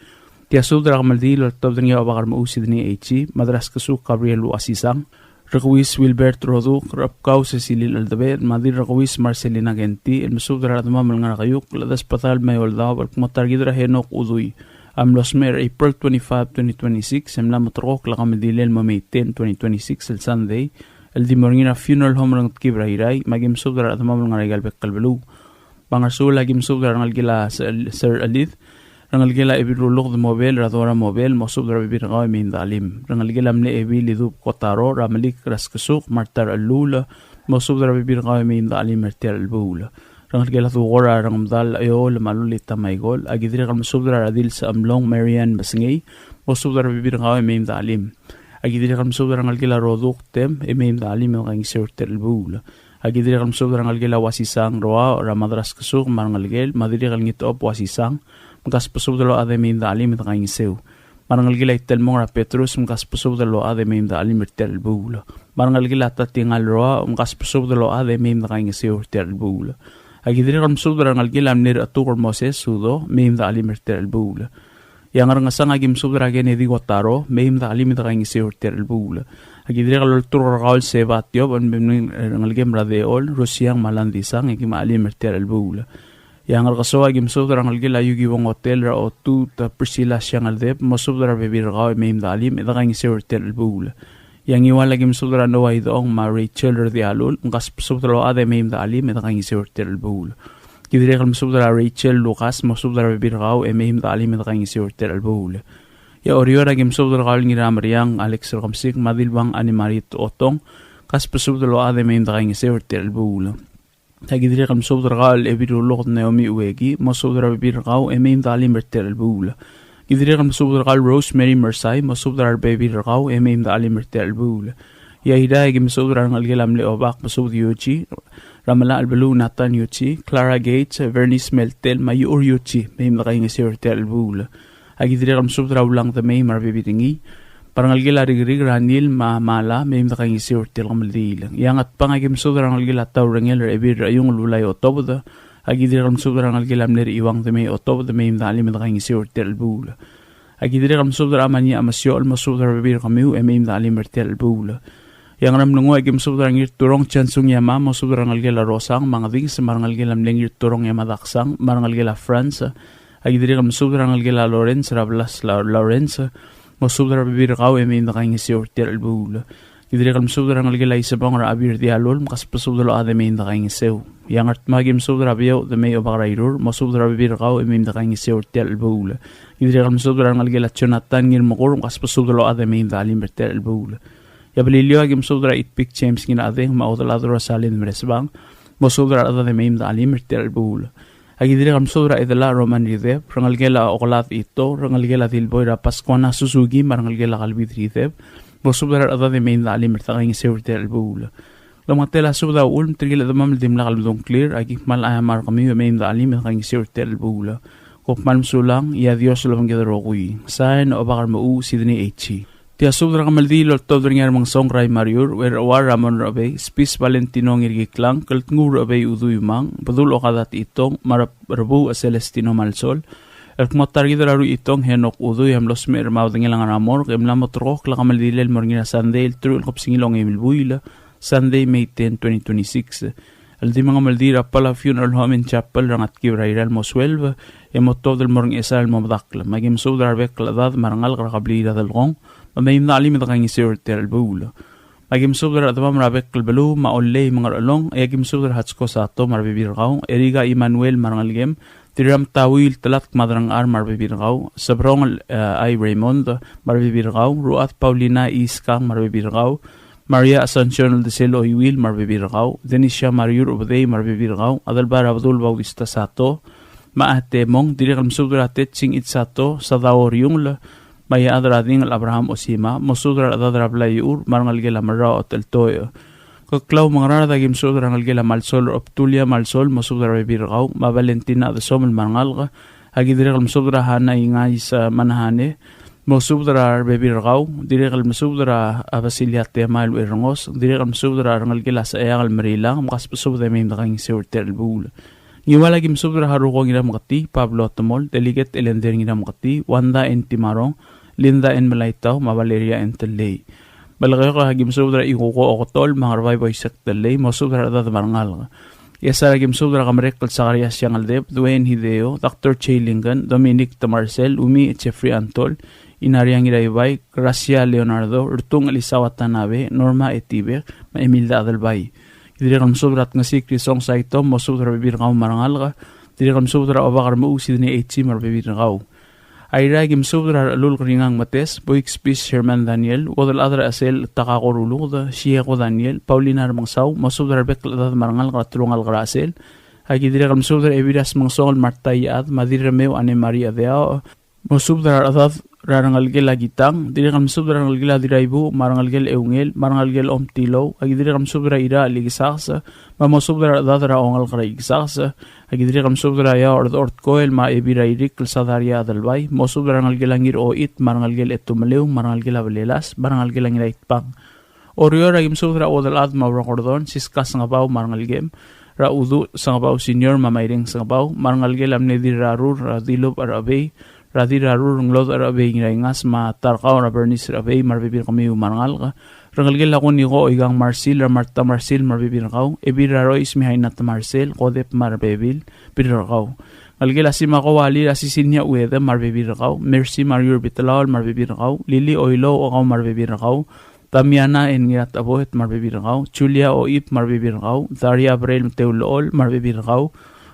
Tia subed er a kemeldiil el oltobed er ngii a Obak er a Mechuu Sidney H., Madraskesuk Gabriel Uasisang, Rekeuis Wilbert Roduk, Rebkau Cecilia Eldebechel, me a Dirrekeuis Marcelina Kenti, el mesubed er a rechedemam el ngar er a Keiukl, el chedesbedall me a eou el daob el kmo ta er kid er a Henok Udui a mlo smecher er a April twenty-five, twenty twenty-six, e mla moterekokl a kemeldilel el mo May ten, twenty twenty-six, el Sunday, el di mo er ngii er a funeral home er a Ngetkib er a Irrai, me aki mesubed er a rechedemam el ngar er aika el bek el beluu. Me a Ngersuul, aki mesubed er a rengelekel a Sel-, Sir Elid, rengelekel a Ebil Ruluked Mobel, er a Dora Mobel, mosubed er a rebebil er kau e mei me de chelim. Rengelekel a mle Ebil Idub Kotaro, er a Melik er a Skesuk, Marta Rechelluul, mosubed er a rebebil er kau e mei me de chelim er tia el chelebuul. Rengelekel a Dukor er a Rengemdal Eol, me a Lolita Maikol, aki dirrek el mesubed er a Redil Sechemlong, Marian Mesngei, mosubed er a rebebil er kau e mei me de chelim. Aki dirrek el mesubed er a rengelekel a Roduk Tem, e mei me de chelim e de kaingeseu er tia el chelebuul. Aki dirrek el mesubed er a rengelekel a Uasisang Roa, er a Madraskesuk, me a rengelekel, me a dirrek el Ngitchob Uasisang, mkasbesubed el ochad e mei me de chelim e de kaingeseu. Me a rengelekel a Itelmong er a Petrus, mkasbesubed el ochad e mei me de chelim er tia el chelebuul. Me a rengelekel a Tatingal Roa, mkasbesubed el ochad e mei me de kaingeseu er tia el chelebuul. Aki dirrek el mesubed er a rengelekel a mle Rechetuker Moses Sudo, mei me de chelim er tia el chelebuul. E a Ngerngesang, aki mesubed er a Kennedy Kotaro, mei me de chelim e de kaingeseu er tia el chelebuul. Aki dirrek el olturk er kau el Seba Tiobech, el mei me ngelekem er a Deol, Rusiang me a Landisang, e ki me chelim er tia el chelebuul. E a Ngerkesoa, aki mesubed er a rengelekel a Yuki Wong Hotel, er a Otut, Priscilla Siangeldeb, mosubed er a rebebil er kau e mei me de chelim e de kaingeseu er tia el chelebuul. E a Ngiwal, aki mesubed er a Noah Idechong me a Rachel Redialul, mkasbesubed el ochad e mei me de chelim e de kaingeseu er tia el chelebuul. Ki dirrek el mesubed er a Rachel Lucas, mosubed er a rebebil er kau e mei me de chelim e de kaingeseu er tia el chelebuul. E a Oreor, aki mesubed er kau el Ngirameriang Alex Rekemesik me a Dilbang Anemarit Otong, kasbesubed el ochad e mei me de kaingeseu er tia el chelebuul. Aki dirrek el mesubed er kau el Ebil Ruluked Naomi Ueki, mosubed er a rebebil er kau e mei me de chelim er tia el chelebuul. Ki dirrek el mesubed er kau el Rosemary Mersai, mosubed er a rebebil er kau e mei me de chelim er tia el chelebuul. E a Irrai, aki mesubed er a rengelekel a mle Obak, mesubed Yuchi, er a Melachelbeluu Nathan Yuchi, Clara Gates, Vernice Meltel, me a Iur Yuchi, mei me de kaingeseu er tia el chelebuul. Aki dirrek el mesubed er a Ulang Demei me a rebebil er ngii, me a rengelekel a Rikrik er a Nil me a Mala, mei me dekaingeseu er tia el kemeldiil. E a Ngatpang aki mesubed er a rengelekel a Taurengel er a Ebil er a Iung el Ulai Otobed, aki dirrek el mesubed er a rengelekel a mle Iuang Demei Otobed, mei me dechelim e dekaingeseu er tia el chelebuul. Aki dirrek el mesubed er a Amania Amesiochel, mosubed er a rebebil er kemiu, e mei me dechelim er tia el chelebuul. E a Ngeremlengui aki mesubed er a Ngirturong Chansung Yama, mosubed er a rengelekel a Rosang me a Ngedings, me a rengelekel a mle Ngirturong Yamadaksang, me a rengelekel a Franz. Aki dirrek el mesubed er a rengelekel a Lawrence, er a Blas La-, Lawrence, mosubed er a rebebil er kau e mei me dekaingeseu er tia el chelebuul. Aki dirrek el mesubed er a rengelekel a Isebong er a Abir Dialul, me kasbesubed el ochad e mei me dekaingeseu. E a Ngardmau aki mesubed er a Beouch Demei Obak er a Irur, mosubed er a rebebil er kau e mei me dekaingeseu er tia el chelebuul. Aki dirrek el mesubed er a rengelekel a Jonathan Ngirmekur, me kasbesubed el ochad e mei me dechelim er tia el chelebuul. E a Beliliou aki mesubed er a Itpik James Ngirachedeng me a Odelchad Rosalind Meresbang, mosubed er a rechedad e mei me dechelim er tia el chelebuul. Aki dirrek el mesubed er a Edela Roman Rideb, rengelekel a Okelad Ito, rengelekel a Dilboi er a Pascuana Suzuki, me a rengelekel a Kalbid Rideb, mosubed er a rechedad e mei me dechelim er dekaingeseu er tia el chelebuul. Klemengetel a subed a uchul me tirke el chedemam el dimlak el medung a ngklir, aki kmal aiamar kemiu e mei me dechelim e dekaingeseu er tia el chelebuul. Kom kmal mesulang, e a Dios a lobengked el rokui. Sain, Obak er a Mechuuch, Sidney H. Tia subed er a kemeldiil el oltobed er ngii a Remengesong Rai Mariur, Uerchuar Ramon Rechebei, Spis Valentino Ngirkiklang, Keltnguu Rechebei Udui Umang, Bedul Okada Techitong, me a Reb-, Rebuuch Celestino Malsol, el kmo a ta er kid er a Ruchitong Henok Udui a mlo smecher me a bedengel a ngar er a morgue, e mla mo terrekokl a kemeldilel el mo er ngii er a Sandei el teruich el kebesengil a ongeim el buil, Sunday, May ten, twenty twenty-six. El di mengemeldiil er a Palau Funeral Home and Chapel er a Ngetkib er a Irrai el mo sueleb, e mo tuobed el mo er a Ngchesar el mo medakl. Me aki mesubed er a rebek el chedad me a rengalek er a kebliil er a Delkong, me mei me dechelim e dekaingeseu er tia el chelebuul. Me aki mesubed er a rechedemam er a bek el beluu, me a Ollei me a Ngerchelong, e aki mesubed er a Hatsko Sato me a rebebil er kau, Erika Emmanuel me a rengelekem, Dirramtauil Telatk me a Derengchar me a rebebil er kau, Sebrong el, eh, Ai Raymond me a rebebil er kau, Ruat Paulina Iskang me a rebebil er kau, Maria Asuncion el Desel Oiuil me a rebebil er kau, Denisia Mariur Obedei me a rebebil er kau, Adelbai er a Bedul Bautista Sato, me a Temong, dirrek el mesubed er a Tetching Itsato, Sadao Riungel, me a Iechad er a Dingel Abraham Osima, mosubed er a rechedad er a blai er a Ur, me a rengelekel a Merrao Oteltoech. Keklau me a Ngaraard aki mesubed er a rengelekel a Malsol er a Obtulia Malsol, mosubed er a rebebil er kau, me a Valentina Chedesomel me a rengalek, aki dirrek el mesubed er a Hana Ingais, eh, Manahane, mosubed er a rebebil er kau, dirrek el mesubed er a Basilia Tema el Uerengos, dirrek el mesubed er a rengelekel a Secheang el Merilang, me kasbesubed e mei me dekaingeseu er tia el chelebuul. Ngiwal aki mesubed er a Haruko Ngirameketii, Pablo Temol, Delegate Elender Ngirameketii, Wanda N. Timarong, Linda N. Melaitau, me a Valeria N. Tellei. Melekeok aki mesubed er a Ikuko Oketol, me a Ngerbai Boisek Tellei, mosubed er a rechedad me a rengalek. Ngchesar aki mesubed er a Kemerekl Sakarias Siangeldeb, Dwayne Hideo, Doctor Jay Lincoln, Dominic Temarsel, Umi Jeffrey Antol, Inaria Ngiraibai, Gracia Leonardo, Rtung Elisa Watanabe, Norma Etibek, me a Emilda Adelbai. Dirrek el mesubed er a Tngesik Risong Saito, mosubed er a rebebil er kau me a rengalek. Dirrek el mesubed er a Obak er a Mechuuch Sidney H. me a rebebil er kau. Airai aki mesubed er a Rechelulk Ringang Metes, Buik Spis Sherman Daniel, Uodelchad er a Chesel Takako Ruluked, Sieko Daniel, Paulina Remengesau, mosubed er a rebek el chedad me a rengalek er a telungalek er a Chesel. Aki dirrek el mesubed er a Ebiras Mengesong el Marta Iechad, me a Dirremeu Anne Marie Adeaoch, mosubed er a rechedad er a rengelekel a Kitang, dirrek el mesubed er a rengelekel a Diraibuuch, me a rengelekel a Eungel, me a rengelekel a Omtilou, aki dirrek el mesubed er a Irachel Ikesakes, me mosubed er a rechedad er a ongalek er a Ikesakes, aki dirrek el mesubed er a Eaoch er a Dechortkoel, me a Ebil er a Irikl Sadaria Adelbai, mosubed er a rengelekel a Ngirochit, me a rengelekel a Etumeleu, me a rengelekel a Belelas, me a rengelekel a Ngiraitbang. Oreor aki mesubed er a Uodelchad me a Ura Gordon, Siska Sengebau me a rengelekem, er a Uduch Sengebau Senior me a Maireng Sengebau, me a rengelekel a mle Dirrarur, er a Dilubech er a Chebei, er a Dirrarur Ngelodech er a Chebei Ngiraingas, me a Tarkau er a Bernice er a Chebei, me a rebebil er kemiu me a rengalek. Rengelekel a Kuniko Oikang Marsil, er a Marta Marsil, me a rebebil er kau, Ebil er a Rois Mihaina Temarsel, Kodep me a rebebil, rebebil er kau. Ngelekel a Simakou Alii, er a Sisinia Uede, me a rebebil er kau, Mercy Mariur Bitelaol, me a rebebil er kau, Lili Oilou Okau, me a rebebil er kau, Damiana N. Ngirataboet me a rebebil er kau, Julia Oib me a rebebil er kau, Daria Brel Teulechol me a rebebil er kau,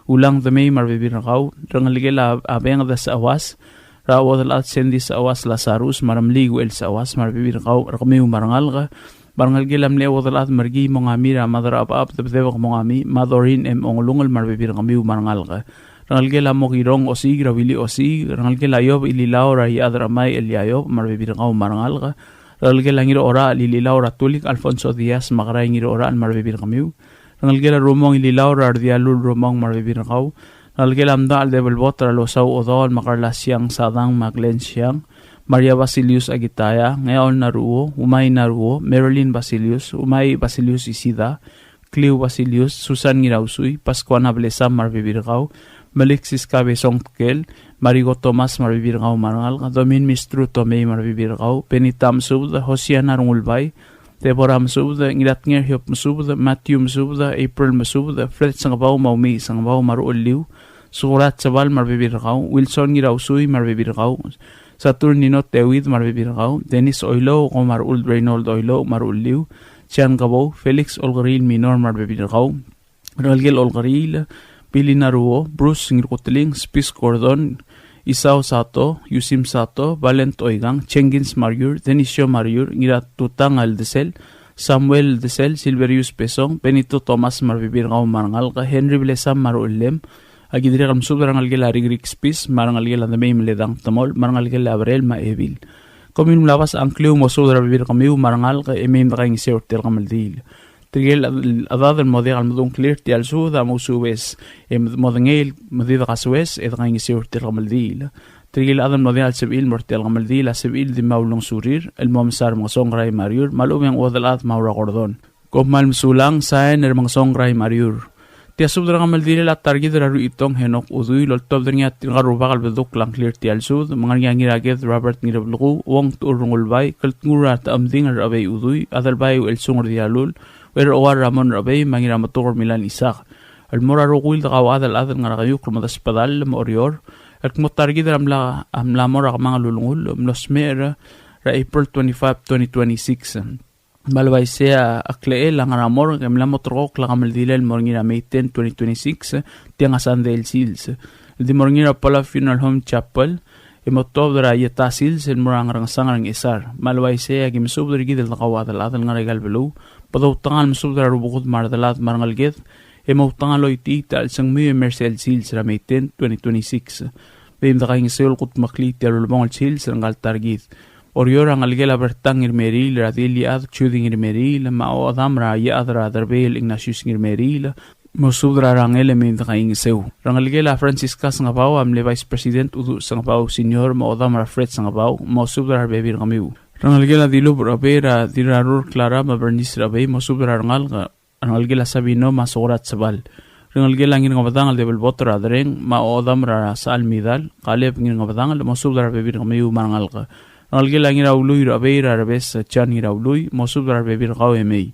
Ulang Demei me a rebebil er kau, rengelekel a Benged Seuas, er a Uodelchad Sandy Seuas Lazarus me a Remeliik Uel Seuas me a rebebil er kau, er kemiu me a rengalek, me a rengelekel a mle Uodelchad Merkii Mongami, er a Mad er a Chebechab Debedebek Mongami, me a Doreen M. Ongelungel me a rebebil er kemiu me a rengalek. Rengelekel a Mokirong Osiik, er a Willy Osiik, rengelekel a Iob Ililau, er a Iechad er a Chemai Elia Iob me a rebebil er kau me a rengalek. Rengelekel a Ngirorachel Ililau, er a Tulik Alfonso Diaz me a Kerai Ngirorachel me a rebebil er kemiu. Rengelekel a Rumong Ililau, er a Rdialul Rumong me a rebebil er kau. Rengelekel a Mdachel Debelbot, er a Losau Odaol me a Karla Siang Sadang me a Glenn Siang. Maria Basilius Akitaya, Ngeaol Naruo, Umai Naruo, Marilyn Basilius, Umai Basilius Isida, Kliu Basilius, Susan Ngirausui, Paskuana Blesam me a rebebil er kau, Melik Siska Besong Tkel, Mariko Thomas me a rebebil er kau me a rengalek, Domin Mistru Tomei me a rebebil er kau, Benita Mesubed, Hosiana Rengulbai, Deborah Mesubed, Ngiratnger Hiob Mesubed, Matthew Mesubed, April Mesubed, Fred Sengebau me a Umi Sengebau me a ruchelliu, Sukurat Sebal me a rebebil er kau, Wilson Ngirausui me a rebebil er kau, Saturnino Teuid me a rebebil er kau, Dennis Oilouch me a ruchel, Reynold Oilouch me a ruchelliu, Sian Kebou, Felix Olkeriil Minor me a rebebil er kau, rengelekel Olkeriil, Billy Naruo, Bruce Ngirkuteling, Spis Gordon, Isao Sato, Yusim Sato, Valent Oikang, Jenkins Mariur, Denisio Mariur, Ngiratutang Aldesel, Samuel Aldesel, Silverius Besong, Benito Thomas me a rebebil er kau me a rengalek, Henry Blesam me a ruchellem, a ki dirrek el mesubed er a rengelekel a Rikrik Spis, me a rengelekel a Demei Meledang Temol, me a rengelekel a Abrel me a Ebil. Kom mla obes a ngkliu, mosubed er a rebebil er kemiu me a rengalek, e mei me dekaingeseu er tia el kemeldiil. Tirke el chad el mo diak el medung a ngklir er tia el subed a mousubes, e modengei el me di dekasoes e dekaingeseu er tia el kemeldiil. Tirke el chad el mo diak el sebechir el mo er tia el kemeldiil a sebechir el di mo ulengesurir el mo mesa er a Mengesongrai Mariur, me a lechub e ng chuodel chad me a Ura Gordon. Kom kmal mesulang, sain er a Mengesongrai Mariur. Tia subed er a kemeldiil a ta er kid er a Ruitong Henok Udui el oltobed er ngii a tirka el rubak el bedukl a ngklir er tia el subed, me ngar er ngii a Ngiraked Robert Ngirebelkuu, Uong Tuur Rengulbai, Keltngur er a Techemding er a Chebei Udui, Adelbai Uchelsung er Dialul, Uerchoar Ramon er a Chebei, me a Ngirametuker Milan Isaac. El mo er a rokui el dekauchad el chad el ngar er a Keiukl me a Desbedall me a Oreor, el kmo ta er kid er a mla, a mla mo er a kemanget el ulengull, el mlo smecher er a April twenty-five, twenty twenty-six. Me a le uaisei a klechel a ngar er a morgue e mla mo terrekokl a kemeldilel el mo er ngii er a May ten, twenty twenty-six, tiang a Sunday el sils. El di mo er ngii er a Palau Funeral Home Chapel, e mo tuobed er a ieta sils el mo er a Ngerengesang er a Ngchesar. Me a le uaisei a ki mesubed er kid el dekauchad el chad el ngar er aika el beluu, me doutekangel mesubed er a rubekud me a redelad me a rengeleked, e moutekangel el choitii a chelsengmiu e mo er sel sils er a May ten, twenty twenty-six. Mei me dekaingeseu el kudmeklii tia el ulebongel el sils er ngka el ta er kid. Oreor a ngelekel a Bertang Ngirmeriil, er a Diliad Judy Ngirmeriil, me a ochedam er a Iechad er a Derbei el Ignatius Ngirmeriil, mosubed er a rengelekel e mei me dekaingeseu. Rengelekel a Francisca Sengebau a mle Vice President Uduch Sengebau Senior, me a ochedam er a Fred Sengebau, mosubed er a rebebil er kemiu. Rengelekel a Dilubech er a Chebei, er a Dirrarur Clara me a Bernice er a Chebei, mosubed er a rengalek, rengelekel a Sabino me a Sokorat Sebal. Rengelekel a Ngirngebedangel Debelbot er a Dereng, me a ochedam er a Sechal Midal, Kaleb Ngirngebedangel, mosubed er a rebebil er kemiu me a rengalek. Rengelekel a Ngiraului er a Chebei, er a Rebes John Ngiraului, mosubed er a rebebil er kau e mei.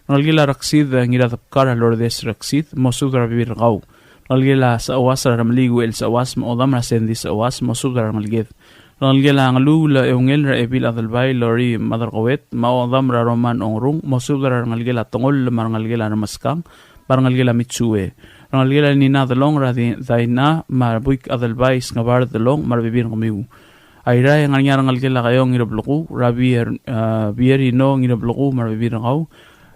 Rengelekel a Reksid Ngiradebkar, Lourdes Reksid, mosubed er a rebebil er kau. Rengelekel a Secheuas er a Remeliik Uchel Secheuas, me a ochedam er a Sandy Secheuas, mosubed er a rengeleked. Rengelekel a Ngeluul Eungel er a Ebil Adelbai Lori Maderkouet, me a ochedam er a Roman Ongrung, mosubed er a rengelekel a Tengoll me a rengelekel a Remeskang, me a rengelekel a Mitsue. Rengelekel a Nina Delong er a Di-, Daina, me a Buik Adelbai Sngebard Delong, me a rebebil er kemiu. Airai e ngar er ngii a rengelekel a Kaiong Ngireblekuu, er a Bier-, a, Bierino Ngireblekuu, me a rebebil er kau.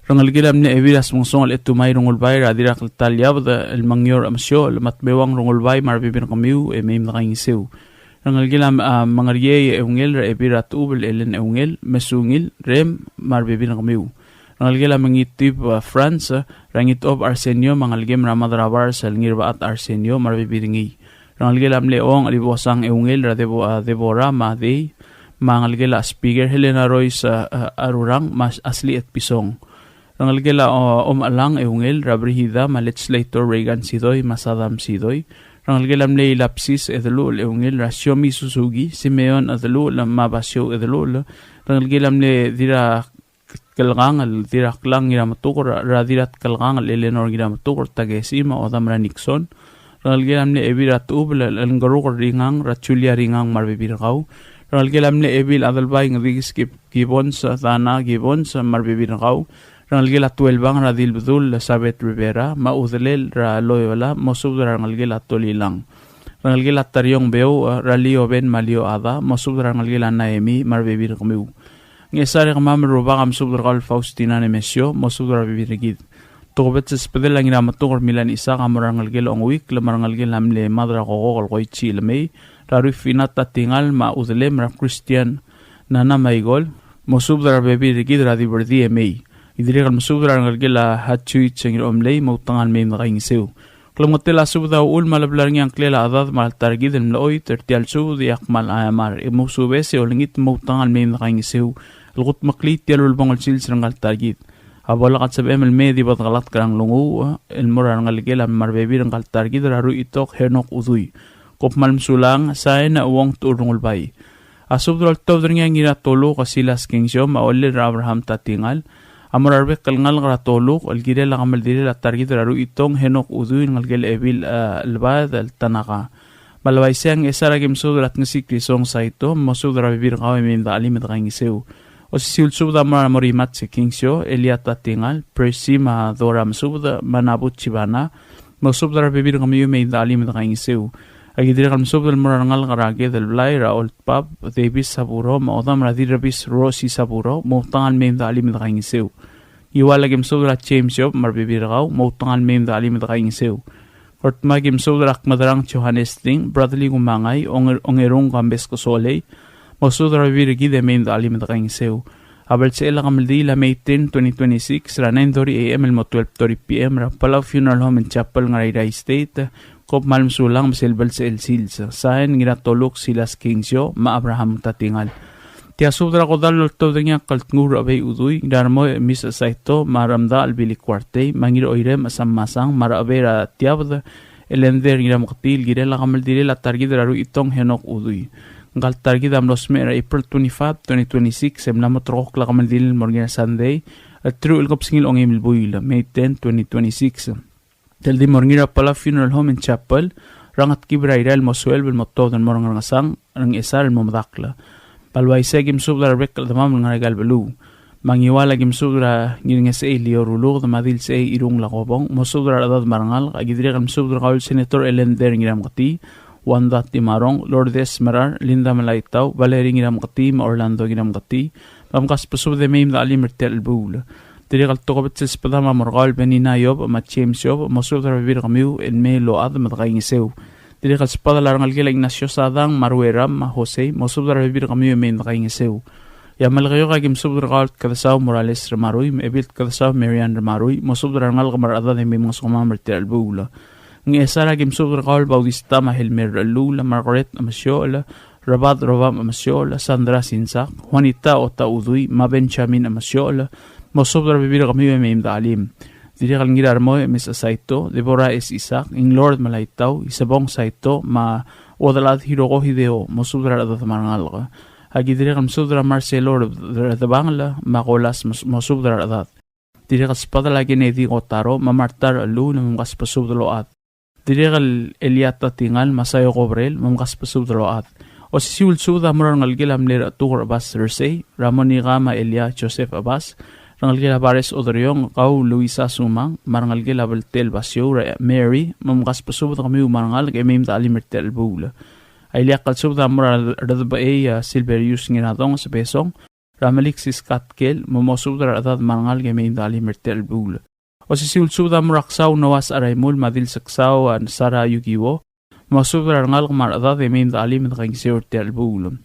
Rengelekel a mle Ebil a Smengesong el Etumai Rengulbai, er a Dirrakltal Iabed el Mengior Emesio, el Matmeuang Rengulbai, me a rebebil er kemiu, e mei me dekaingeseu. Rengelekel a, a, Mengeriei Eungel, er a Ebil er a Tuub el Ellen Eungel, Mesungil, Rem, me a rebebil er kemiu. Rengelekel a Mengitib, a, Franz, er a Ngitob Arsenio, me a ngelekem er a Madrabars el Ngirbechat Arsenio, me a rebebil er ngii. Rengelekel a mle Ong Ribosang Eungel, er a Debo-, a, Debora, me a Dei, me a ngelekel a Speaker Helena Royce, a, a, Arurang, me a Asli Etpison. Rengelekel a, o, Omechelang Eungel, er a Brigida, me a Legislator Reagan Sidoi, me a Sadam Sidoi. Rengelekel a mle Ilapsis Edeluchel Eungel, er a Siomi Suzuki, Simeon Edeluchel, me a Basio Edeluchel. Rengelekel a mle Dirrakelkang el Dirraklang Ngirametuker, er a Dirrakelkang el Eleanor Ngirametuker, Takesi, me a ochedam er a Nixon. Rengelekel a mle Ebil er a Tuub el, el Ngeruk Ringang, er a Julia Ringang, me a rebebil er kau. Rengelekel a mle Ebil Adelbai Ngedikis Kib-, Gibbons, Dana Gibbons, me a rebebil er kau. Rengelekel a Tuelbang er a Dilbedul, Sabet Rivera, me a Udelel er a Loyola, mosubed er a rengelekel a Tolilang. Rengelekel a Tariong Beu, er a Lio Ben me a Lio Ada, mosubed er a rengelekel a Naemi, me a rebebil er kemiu. Ngchesar e kemam el rubak a mesubed er kau el Faustina Nemesio, mosubed er a rebebil er kid. Tokubets el sbedel a Ngirametuker Milan Isaac a mo er a rengelekel a Ongeuikl, me a rengelekel a mle Mad er a Kokok el Koichi Lemei, er a Ruifinata Tingal, me a Udelem er a Christian Nana Maikol, mosubed er a rebebil er kid er a Diberdii e mei. E dirrek el mesubed er a rengelekel a Hatsuichi Ngiromlei, moutekangel mei me dekaingeseu. Klemengetel a subed a uchul me a lebla er ngii a ngklel a chedad me a ta er kid el mlechoit er tia el subed e ak kmal aiamar. E mousubes e olengit me outang el mei me dekaingeseu el kudmeklii tia el ulebongel sils er ngka el ta er kid. A bo lak a sebechem el mei e di bo dekelatk er a nglunguuch el mo er a rengelekel a me a rebebil er ngka el ta er kid er a Ruitok Henok Udui. Kom kmal mesulang, sain a Uong Techur Rengulbai. A subed el oltobed er ngii a Ngiratoluk a Silas Kingsio me a Ollel er a Abraham Tatingal a mo er a rebek el ngalek er a Toluk el kirel a kemeldilel a ta er kid er a Ruitong Henok Udui el ngelekel Ebil, e, Lebaed el Tanaka. Me a le uaisei e a Ngchesar a ki mesubed er a Tngesik Risong Saito, mosubed er a rebebil er kau e mei me dechelim e dekaingeseu. Osisiu el subed a mo er a Morimach Kingsio, Elia Tatingal, Percy me a Dora Mesubed, me a Nabut Chibana, mosubed er a rebebil er kemiu e mei me dechelim e dekaingeseu. A ki dirrek el mesubed el mo er a rengalek er a Ked el Blai er a Old Pub, Davis Saburo, me a odam er a Dirrebis Rosie Saburo, moutang el mei me dechelim e dekaingeseu. Ngiwal a ki mesubed er a James Job me a rebebil er kau, moutang el mei me dechelim e dekaingeseu. Ngerdmau a ki mesubed er a Kmederang Johannes Ting, Bradley Kumangai, Onger-, Ongerung Kambes Kesolei, mosubed er a rebebil er kid e mei me dechelim e dekaingeseu. A belsechel a kemeldiil a May ten, twenty twenty-six, er a nine thirty A M el mo twelve thirty P M er a Palau Funeral Home and Chapel, Ngarairrai State. Kom kmal mesulang me sel belsechel sils. Sain, Ngiratoluk Silas Kingsio me a Abraham Tatingal. Tia subed er a kodall el oltobed er ngii a Kldnguul er a Chebei Udui, Ngirarmoi Mis Saito, me a Remdachel Billy Kuartei, me a Ngiroirem Sam Masang, me a Rechebei er a Tiabed, Elender Ngirameketii, el kirel a kemeldilel a ta er kid er a Ruitong Henok Udui. Ngka el ta er kid a mlo smecher er a April twenty-five, twenty twenty-six, e mla mo terrekokl a kemeldilel el mo er ngii er a Sunday, el teruich el kebesengil a ongeim el buil, May ten, twenty twenty-six. El di mo er ngii er a Palau Funeral Home and Chapel er a Ngetkib er a Irrai el mo sueleb el mo tuobed el mo er a Ngerngesang er a Ngchesar el mo medakl. Me a le uaisei e a ki mesubed er a rebek el chedemam el ngar er aika el beluu. Me a Ngiwal a ki mesubed er a Ngirngesechei Lio Ruluked me a Dilsechei Irung Lakobong, mosubed er a rechedad me a rengalek. A ki dirrek el mesubed er kau el Senator Elender Ngirameketii, Wanda Timarong, Lourdes Merar, Linda Melaitau, Valerie Ngirameketii, me a Orlando Ngirameketii, me mkasbesubed e mei me dechelim er tia el chelebuul. Dirrek el tokubets el sbedam a mo er kau el Benina Iob me a James Iob, mosubed er a rebebil er kemiu el mei el ochad me dekaingeseu. Dirrek el sbedel a rengelekel a Ignacio Sadang me a Rueram me a Jose, mosubed er a rebebil er kemiu e mei me dekaingeseu. E a Melekeok a ki mesubed er kau el Tkedesau Morales Remarui, me a Ebil Tkedesau Marian Remarui, mosubed er a rengalek me a rechedad e mei mngesukemam er tia el chelebuul. Ngchesar a ki mesubed er kau el Bautista me a Helmer Rechelluul, Margaret Mesiochel, Rebad Robam Mesiochel, Sandra Sinsak, Juanita Ota Udui, me a Benjamin Mesiochel, mosubed er a rebebil er kemiu e mei me dechelim. Dirrek el Ngirarmoi Mis Saito, Deborah S. Isaac, Inglord Melaitau, Isebong Saito, me a Uodelchad Hiroko Hideo, mosubed er a rechedad me a rengalek. A ki dirrek el mesubed er a Marcelo Re-, Redebangel, me a Kolas mos-, mosubed er a rechedad. Dirrek el sbedel a Kennedy Kotaro, me a Marta Rechelluul, me mkasbesubed el ochad. Dirrek el Elia Tatingal, me a Saio Kobrel, me mkasbesubed el ochad. Osisiu el subed a mo er a rengelekel a mle Rechetuker Chebas Sersei, er a Monica me a Elia Joseph Chebas, rengelekel a Bares Oderiong, kau Luisa Sumang, me a rengelekel a Beltel Basiou, er a Mary, me mkasbesubed kemiu me a rengalek e mei me dechelim er tia el chelebuul. A ileakl el subed a mo er a Redebechei a Silverius Ngiradong Sebesong, er a Meliksis Katkel, me mosubed er a rechedad me a rengalek e mei me dechelim er tia el chelebuul. Osisiu el subed a mo er a Ksau Noah Secharaimul, me a Dilseksau a Sara Yukiwo, mosubed er a rengalek me a rechedad e mei me dechelim e dekaingeseu er tia el chelebuul.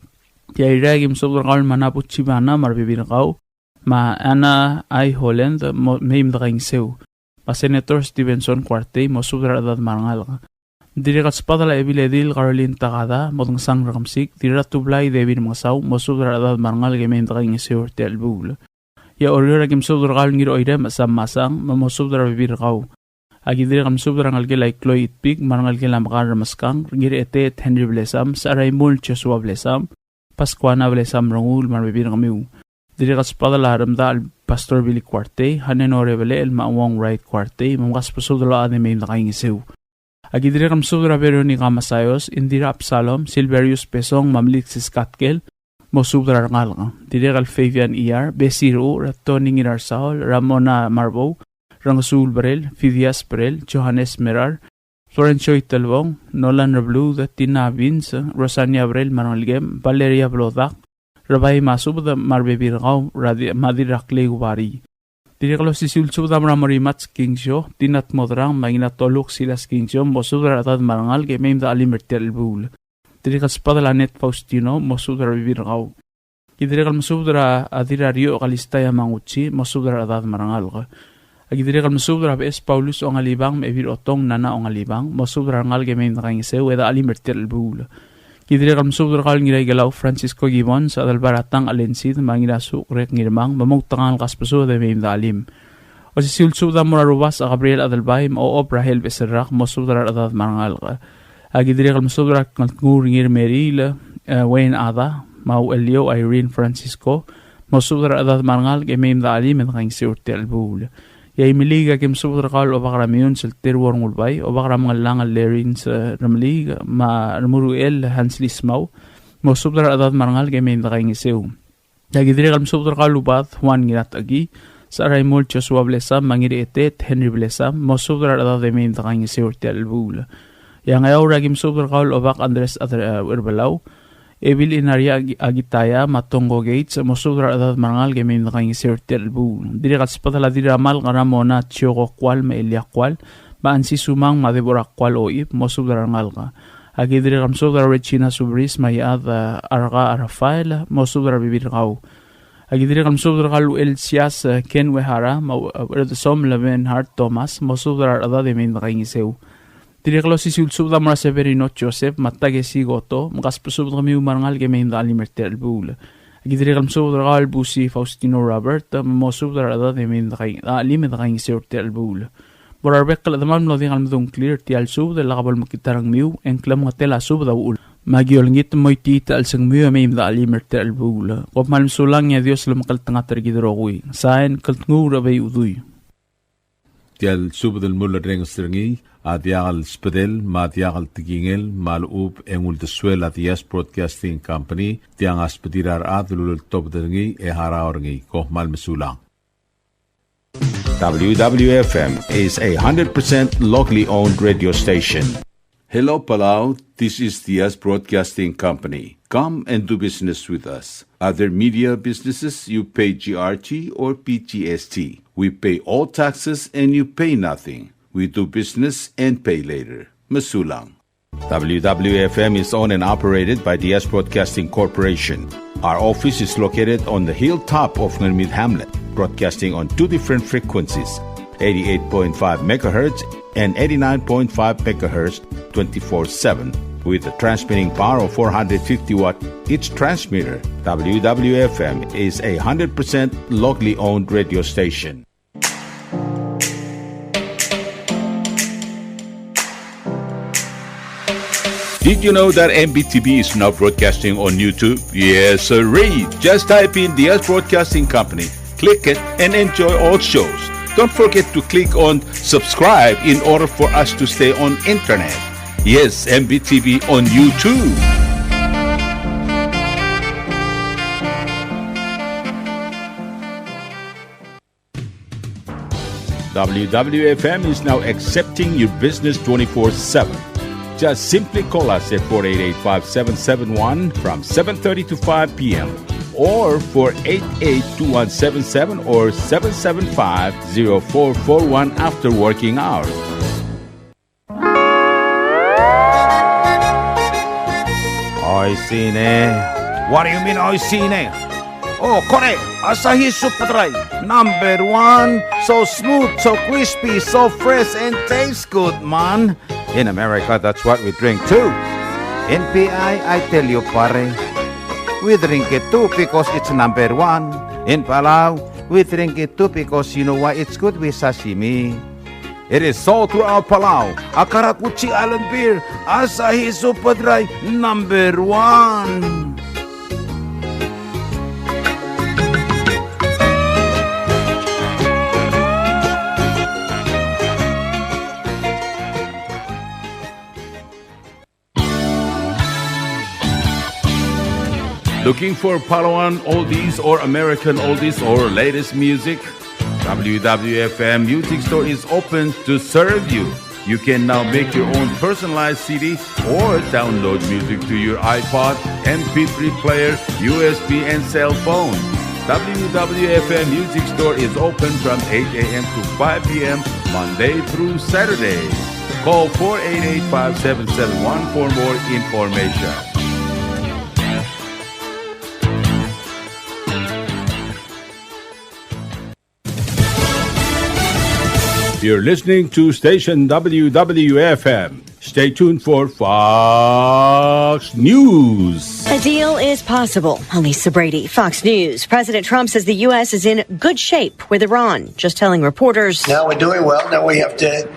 Tia Irrai a ki mesubed er kau el Manabu Chibana me a rebebil er kau, me a Anna I. Holland, mo-, mei me dekaingeseu. Me a Senator Stevenson Kuartei, mosubed er a rechedad me a rengalek. Dirrek el sbedel a Ebiledil Caroline Takada, Modngesang Rekemesik, Dirratublai David Mengesau, mosubed er a rechedad me a rengalek e mei me dekaingeseu er tia el chelebuul. E a Oreor a ki mesubed er kau el Ngiroirem Sam Masang, me mosubed er a rebebil er kau. A ki dirrek el mesubed er a rengelekel a Ikloi Itpik, me a rengelekel a Mekar Remeskang, Ngirchetet Henry Blesam, Secharaimul Joshua Blesam, Pascuana Blesam Renguul, me a rebebil er kemiu. Dirrek el sbedel a Remdachel Pastor Billy Kuartei, Haneno Rebelechel, me a Uong Wright Kuartei, me mkasbesubed el ochad e mei me dekaingeseu. A ki dirrek el mesubed er a Veronica Masayos, Indira Absalom, Silverius Besong, me a Meliksis Katkel, mosubed er a rengalek. Dirrek el Fabian Iyar, Bessie Rechucher, Tony Ngirarsaol, Ramona Marbou, Rengesuul Berel, Fidias Berel, Johannes Merar, Florencio Itelbong, Nolan Rebluud, Tina Vince, Rosania Berel me a rengelekem, Valeria Blodak, Rebai Masubed me a rebebil er kau, er a di-, me a Dirraklei Kubarii. Dirrek el osisiu el subed a mo er a Morimach Kingsio, Tina Tmodrang, me a Ngiratoluk Silas Kingsio, mosubed er a rechedad me a rengalek e mei me dechelim er tia el chelebuul. Dirrek el sbedel a Net Faustino, mosubed er a rebebil er kau. Ki dirrek el mesubed er a Dirrariuch Kalista Yamaguchi, mosubed er a rechedad me a rengalek. Aki dirrek el mesubed er a Beches Paulus Ongalibang, me a Ebil Otong Nana Ongalibang, mosubed er a rengalek e mei me dekaingeseu, e dechelim er tia el chelebuul. Aki dirrek el mesubed er kau el Ngiraikelau Francisco Gibbons, Adelbai er a Tang Alensid, me a Ngirasukrek Ngirmang, me moutekangel el kasbesubed e mei me dechelim. Osisiu el subed a mo er a Rubasech Gabriel Adelbai, me a Ochob Rahel Beserrak, mosubed er a rechedad me a rengalek. Aki dirrek el mesubed er a Kldnguul Ngirmeriil, e, Wayne Ada, me a Ucheliou Irene Francisco, mosubed er a rechedad me a rengalek e mei me dechelim e dekaingeseu er tia el chelebuul. E a Imeliik aki mesubed er kau el Obak er a Meyuns el Teruo Rengulbai, Obak er a Mengellang el Lerins, e, Remeliik, me a Remuruchel Hansly Smau, mosubed er a rechedad me a rengalek e mei me dekaingeseu. E aki dirrek el mesubed er kau el Ubad Juan Ngiratechekii, Secharaimul Joshua Blesam, me a Ngiraetet Henry Blesam, mosubed er a rechedad e mei me dekaingeseu er tia el chelebuul. E a Ngeaur aki mesubed er kau el Obak Andres Adre-, e, Ucherbelau, Ebil Inaria Aki-, Akitaya, me a Tongko Gates, mosubed er a rechedad me a rengalek e mei me dekaingeseu er tia el chelebuul. Dirrek el sbedel a Dirramalk er a Ramona Chioko Kual, me a Elia Kual, me a Ansi Sumang, me a Deborah Kual Oib, mosubed er a rengalek. Aki dirrek el mesubed er a Regina Subris, me a Iechad, e, Arka Rafael, mosubed er a rebebil er kau. Aki dirrek el mesubed er kau el Uchelsias, e, Ken Uehara, me a, e, Ucheldesom el Bernhard Thomas, mosubed er a rechedad e mei me dekaingeseu. Dirrek el osisiu el subed a mo er a Severino Joseph, me a Takesi Goto, me kasbesubed er kemiu me a rengalek e mei me dechelim er tia el chelebuul. Aki dirrek el mesubed er kau el Busi Faustino Robert, mosubed er a rechedad e mei me dekaing-, dechelim e dekaingeseu er tia el chelebuul. Mo er a rebek el chedemam el mlo diak el medung a ngklir er tia el subed, e lak bo lemekngit a rengmiu, e ng klemengetel a subed a uchul. Me aki olengit el mo itiit a chelsengmiu e mei me dechelim er tia el chelebuul. Kom kmal mesulang e a Dios lomekngeltengat er kid el rokui. Sain, Kldnguul er a Obeiudui. Tia el subed el mulerrenges er ngii a diak el sbedel me a diak el tekingel me a lechub e ng uldesuel a Diaz Broadcasting Company, tiang a sbedir a rechad el uleltobed er ngii e harau er ngii. Kom kmal mesulang. W W F M is a hundred percent locally owned radio station. Hello, Palau. This is Diaz Broadcasting Company. Come and do business with us. Other media businesses, you pay G R T or P G S T. We pay all taxes and you pay nothing. We do business and pay later. Mesulang. W W F M is owned and operated by Diaz Broadcasting Corporation. Our office is located on the hilltop of Ngermid Hamlet, broadcasting on two different frequencies, eighty-eight point five megahertz and eighty-nine point five megahertz, twenty-four seven, with a transmitting power of four hundred fifty watt each transmitter. W W F M is a hundred percent locally owned radio station. Did you know that M B T V is now broadcasting on YouTube? Yes, sirree. Just type in Diaz Broadcasting Company, click it, and enjoy all shows. Don't forget to click on subscribe in order for us to stay on internet. Yes, M B T V on YouTube. W W F M is now accepting your business twenty-four seven. Just simply call us at four eight eight, five seven seven one from seven thirty to five P M, or four eight eight, two one seven seven or seven seven five, zero four four one after working hours. Oishii ne. What do you mean, oishii ne? Oh, kore, Asahi Super Dry, number one. So smooth, so crispy, so fresh, and tastes good, man. In America, that's what we drink too. In P I, I tell you, pare, we drink it too because it's number one. In Palau, we drink it too because you know why? It's good with sashimi. It is sold throughout Palau. A karakuchi island beer, Asahi Super Dry, number one. Looking for Palauan oldies or American oldies or latest music? W W F M Music Store is open to serve you. You can now make your own personalized C D or download music to your iPod, M P three player, U S B, and cell phone. W W F M Music Store is open from eight A M to five P M, Monday through Saturday. Call four eight eight, five seven seven one for more information. You're listening to station W W F M. Stay tuned for Fox News. A deal is possible. I'm Lisa Brady, Fox News. President Trump says the U S is in good shape with Iran, just telling reporters. Now we're doing well. Now we have to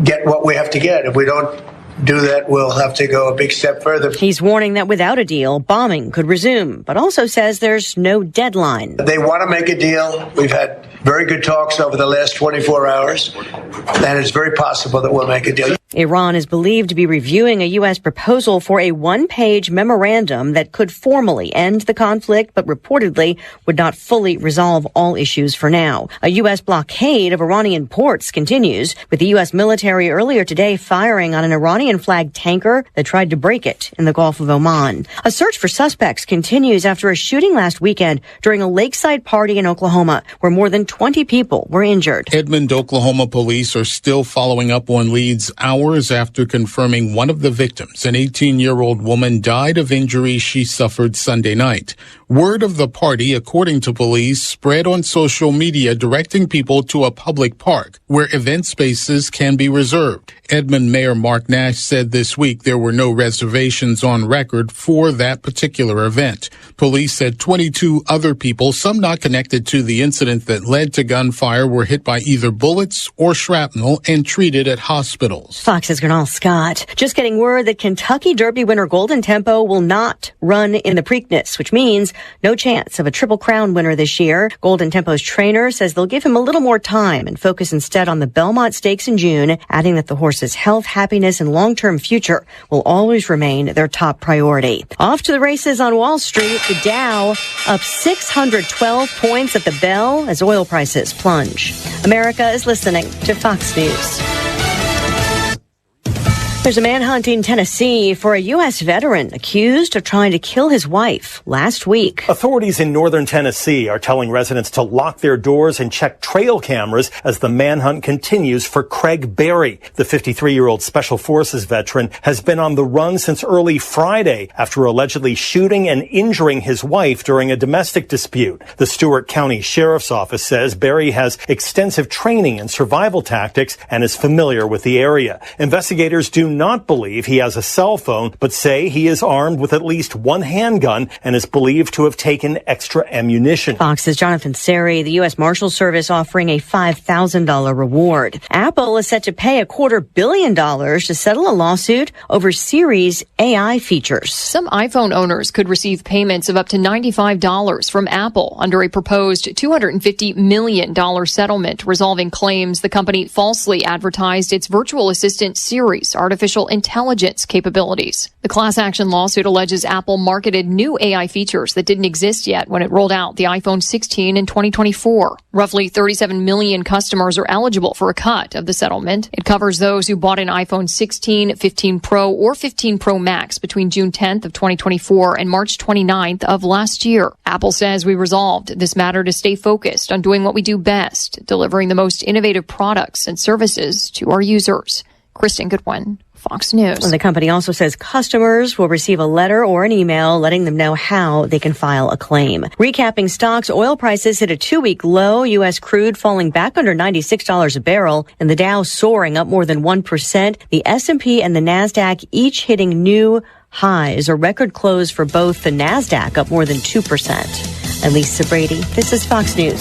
get what we have to get. If we don't do that, we'll have to go a big step further. He's warning that without a deal, bombing could resume, but also says there's no deadline. They want to make a deal. We've had very good talks over the last twenty-four hours, and it's very possible that we'll make a deal. Iran is believed to be reviewing a U S proposal for a one-page memorandum that could formally end the conflict, but reportedly would not fully resolve all issues for now. A U S blockade of Iranian ports continues, with the U S military earlier today firing on an Iranian-flagged tanker that tried to break it in the Gulf of Oman. A search for suspects continues after a shooting last weekend during a lakeside party in Oklahoma, where more than twenty people were injured. Edmond, Oklahoma police are still following up on leads hours after confirming one of the victims, an eighteen-year-old woman, died of injuries she suffered Sunday night. Word of the party, according to police, spread on social media directing people to a public park where event spaces can be reserved. Edmond Mayor Mark Nash said this week there were no reservations on record for that particular event. Police said twenty-two other people, some not connected to the incident that led to gunfire, were hit by either bullets or shrapnel and treated at hospitals. Fox's Gurnal Scott. Just getting word that Kentucky Derby winner Golden Tempo will not run in the Preakness, which means no chance of a Triple Crown winner this year. Golden Tempo's trainer says they'll give him a little more time and focus instead on the Belmont Stakes in June, adding that the horse's health, happiness, and long-term future will always remain their top priority. Off to the races on Wall Street, the Dow up six hundred twelve points at the bell as oil prices plunge. America is listening to Fox News. There's a manhunt in Tennessee for a U S veteran accused of trying to kill his wife last week. Authorities in northern Tennessee are telling residents to lock their doors and check trail cameras as the manhunt continues for Craig Berry. The fifty-three-year-old Special Forces veteran has been on the run since early Friday after allegedly shooting and injuring his wife during a domestic dispute. The Stewart County Sheriff's Office says Berry has extensive training in survival tactics and is familiar with the area. Investigators do not believe he has a cell phone, but say he is armed with at least one handgun and is believed to have taken extra ammunition. Fox's Jonathan Serrie. The U S Marshals Service offering a five thousand dollar reward. Apple is set to pay a quarter billion dollars to settle a lawsuit over Siri's A I features. Some iPhone owners could receive payments of up to ninety-five dollars from Apple under a proposed two hundred fifty million dollar settlement resolving claims the company falsely advertised its virtual assistant Siri's artificial intelligence capabilities. The class action lawsuit alleges Apple marketed new A I features that didn't exist yet when it rolled out the iPhone sixteen in twenty twenty-four. Roughly thirty-seven million customers are eligible for a cut of the settlement. It covers those who bought an iPhone sixteen, fifteen Pro, or fifteen Pro Max between June tenth of twenty twenty-four and March twenty-ninth of last year. Apple says we resolved this matter to stay focused on doing what we do best, delivering the most innovative products and services to our users. Kristen Goodwin, Fox News. The company also says customers will receive a letter or an email letting them know how they can file a claim. Recapping stocks, oil prices hit a two-week low, U S crude falling back under ninety-six dollars a barrel, and the Dow soaring up more than one percent. The S and P and the Nasdaq each hitting new highs, a record close for both, the Nasdaq up more than two percent. I'm Lisa Brady. This is Fox News.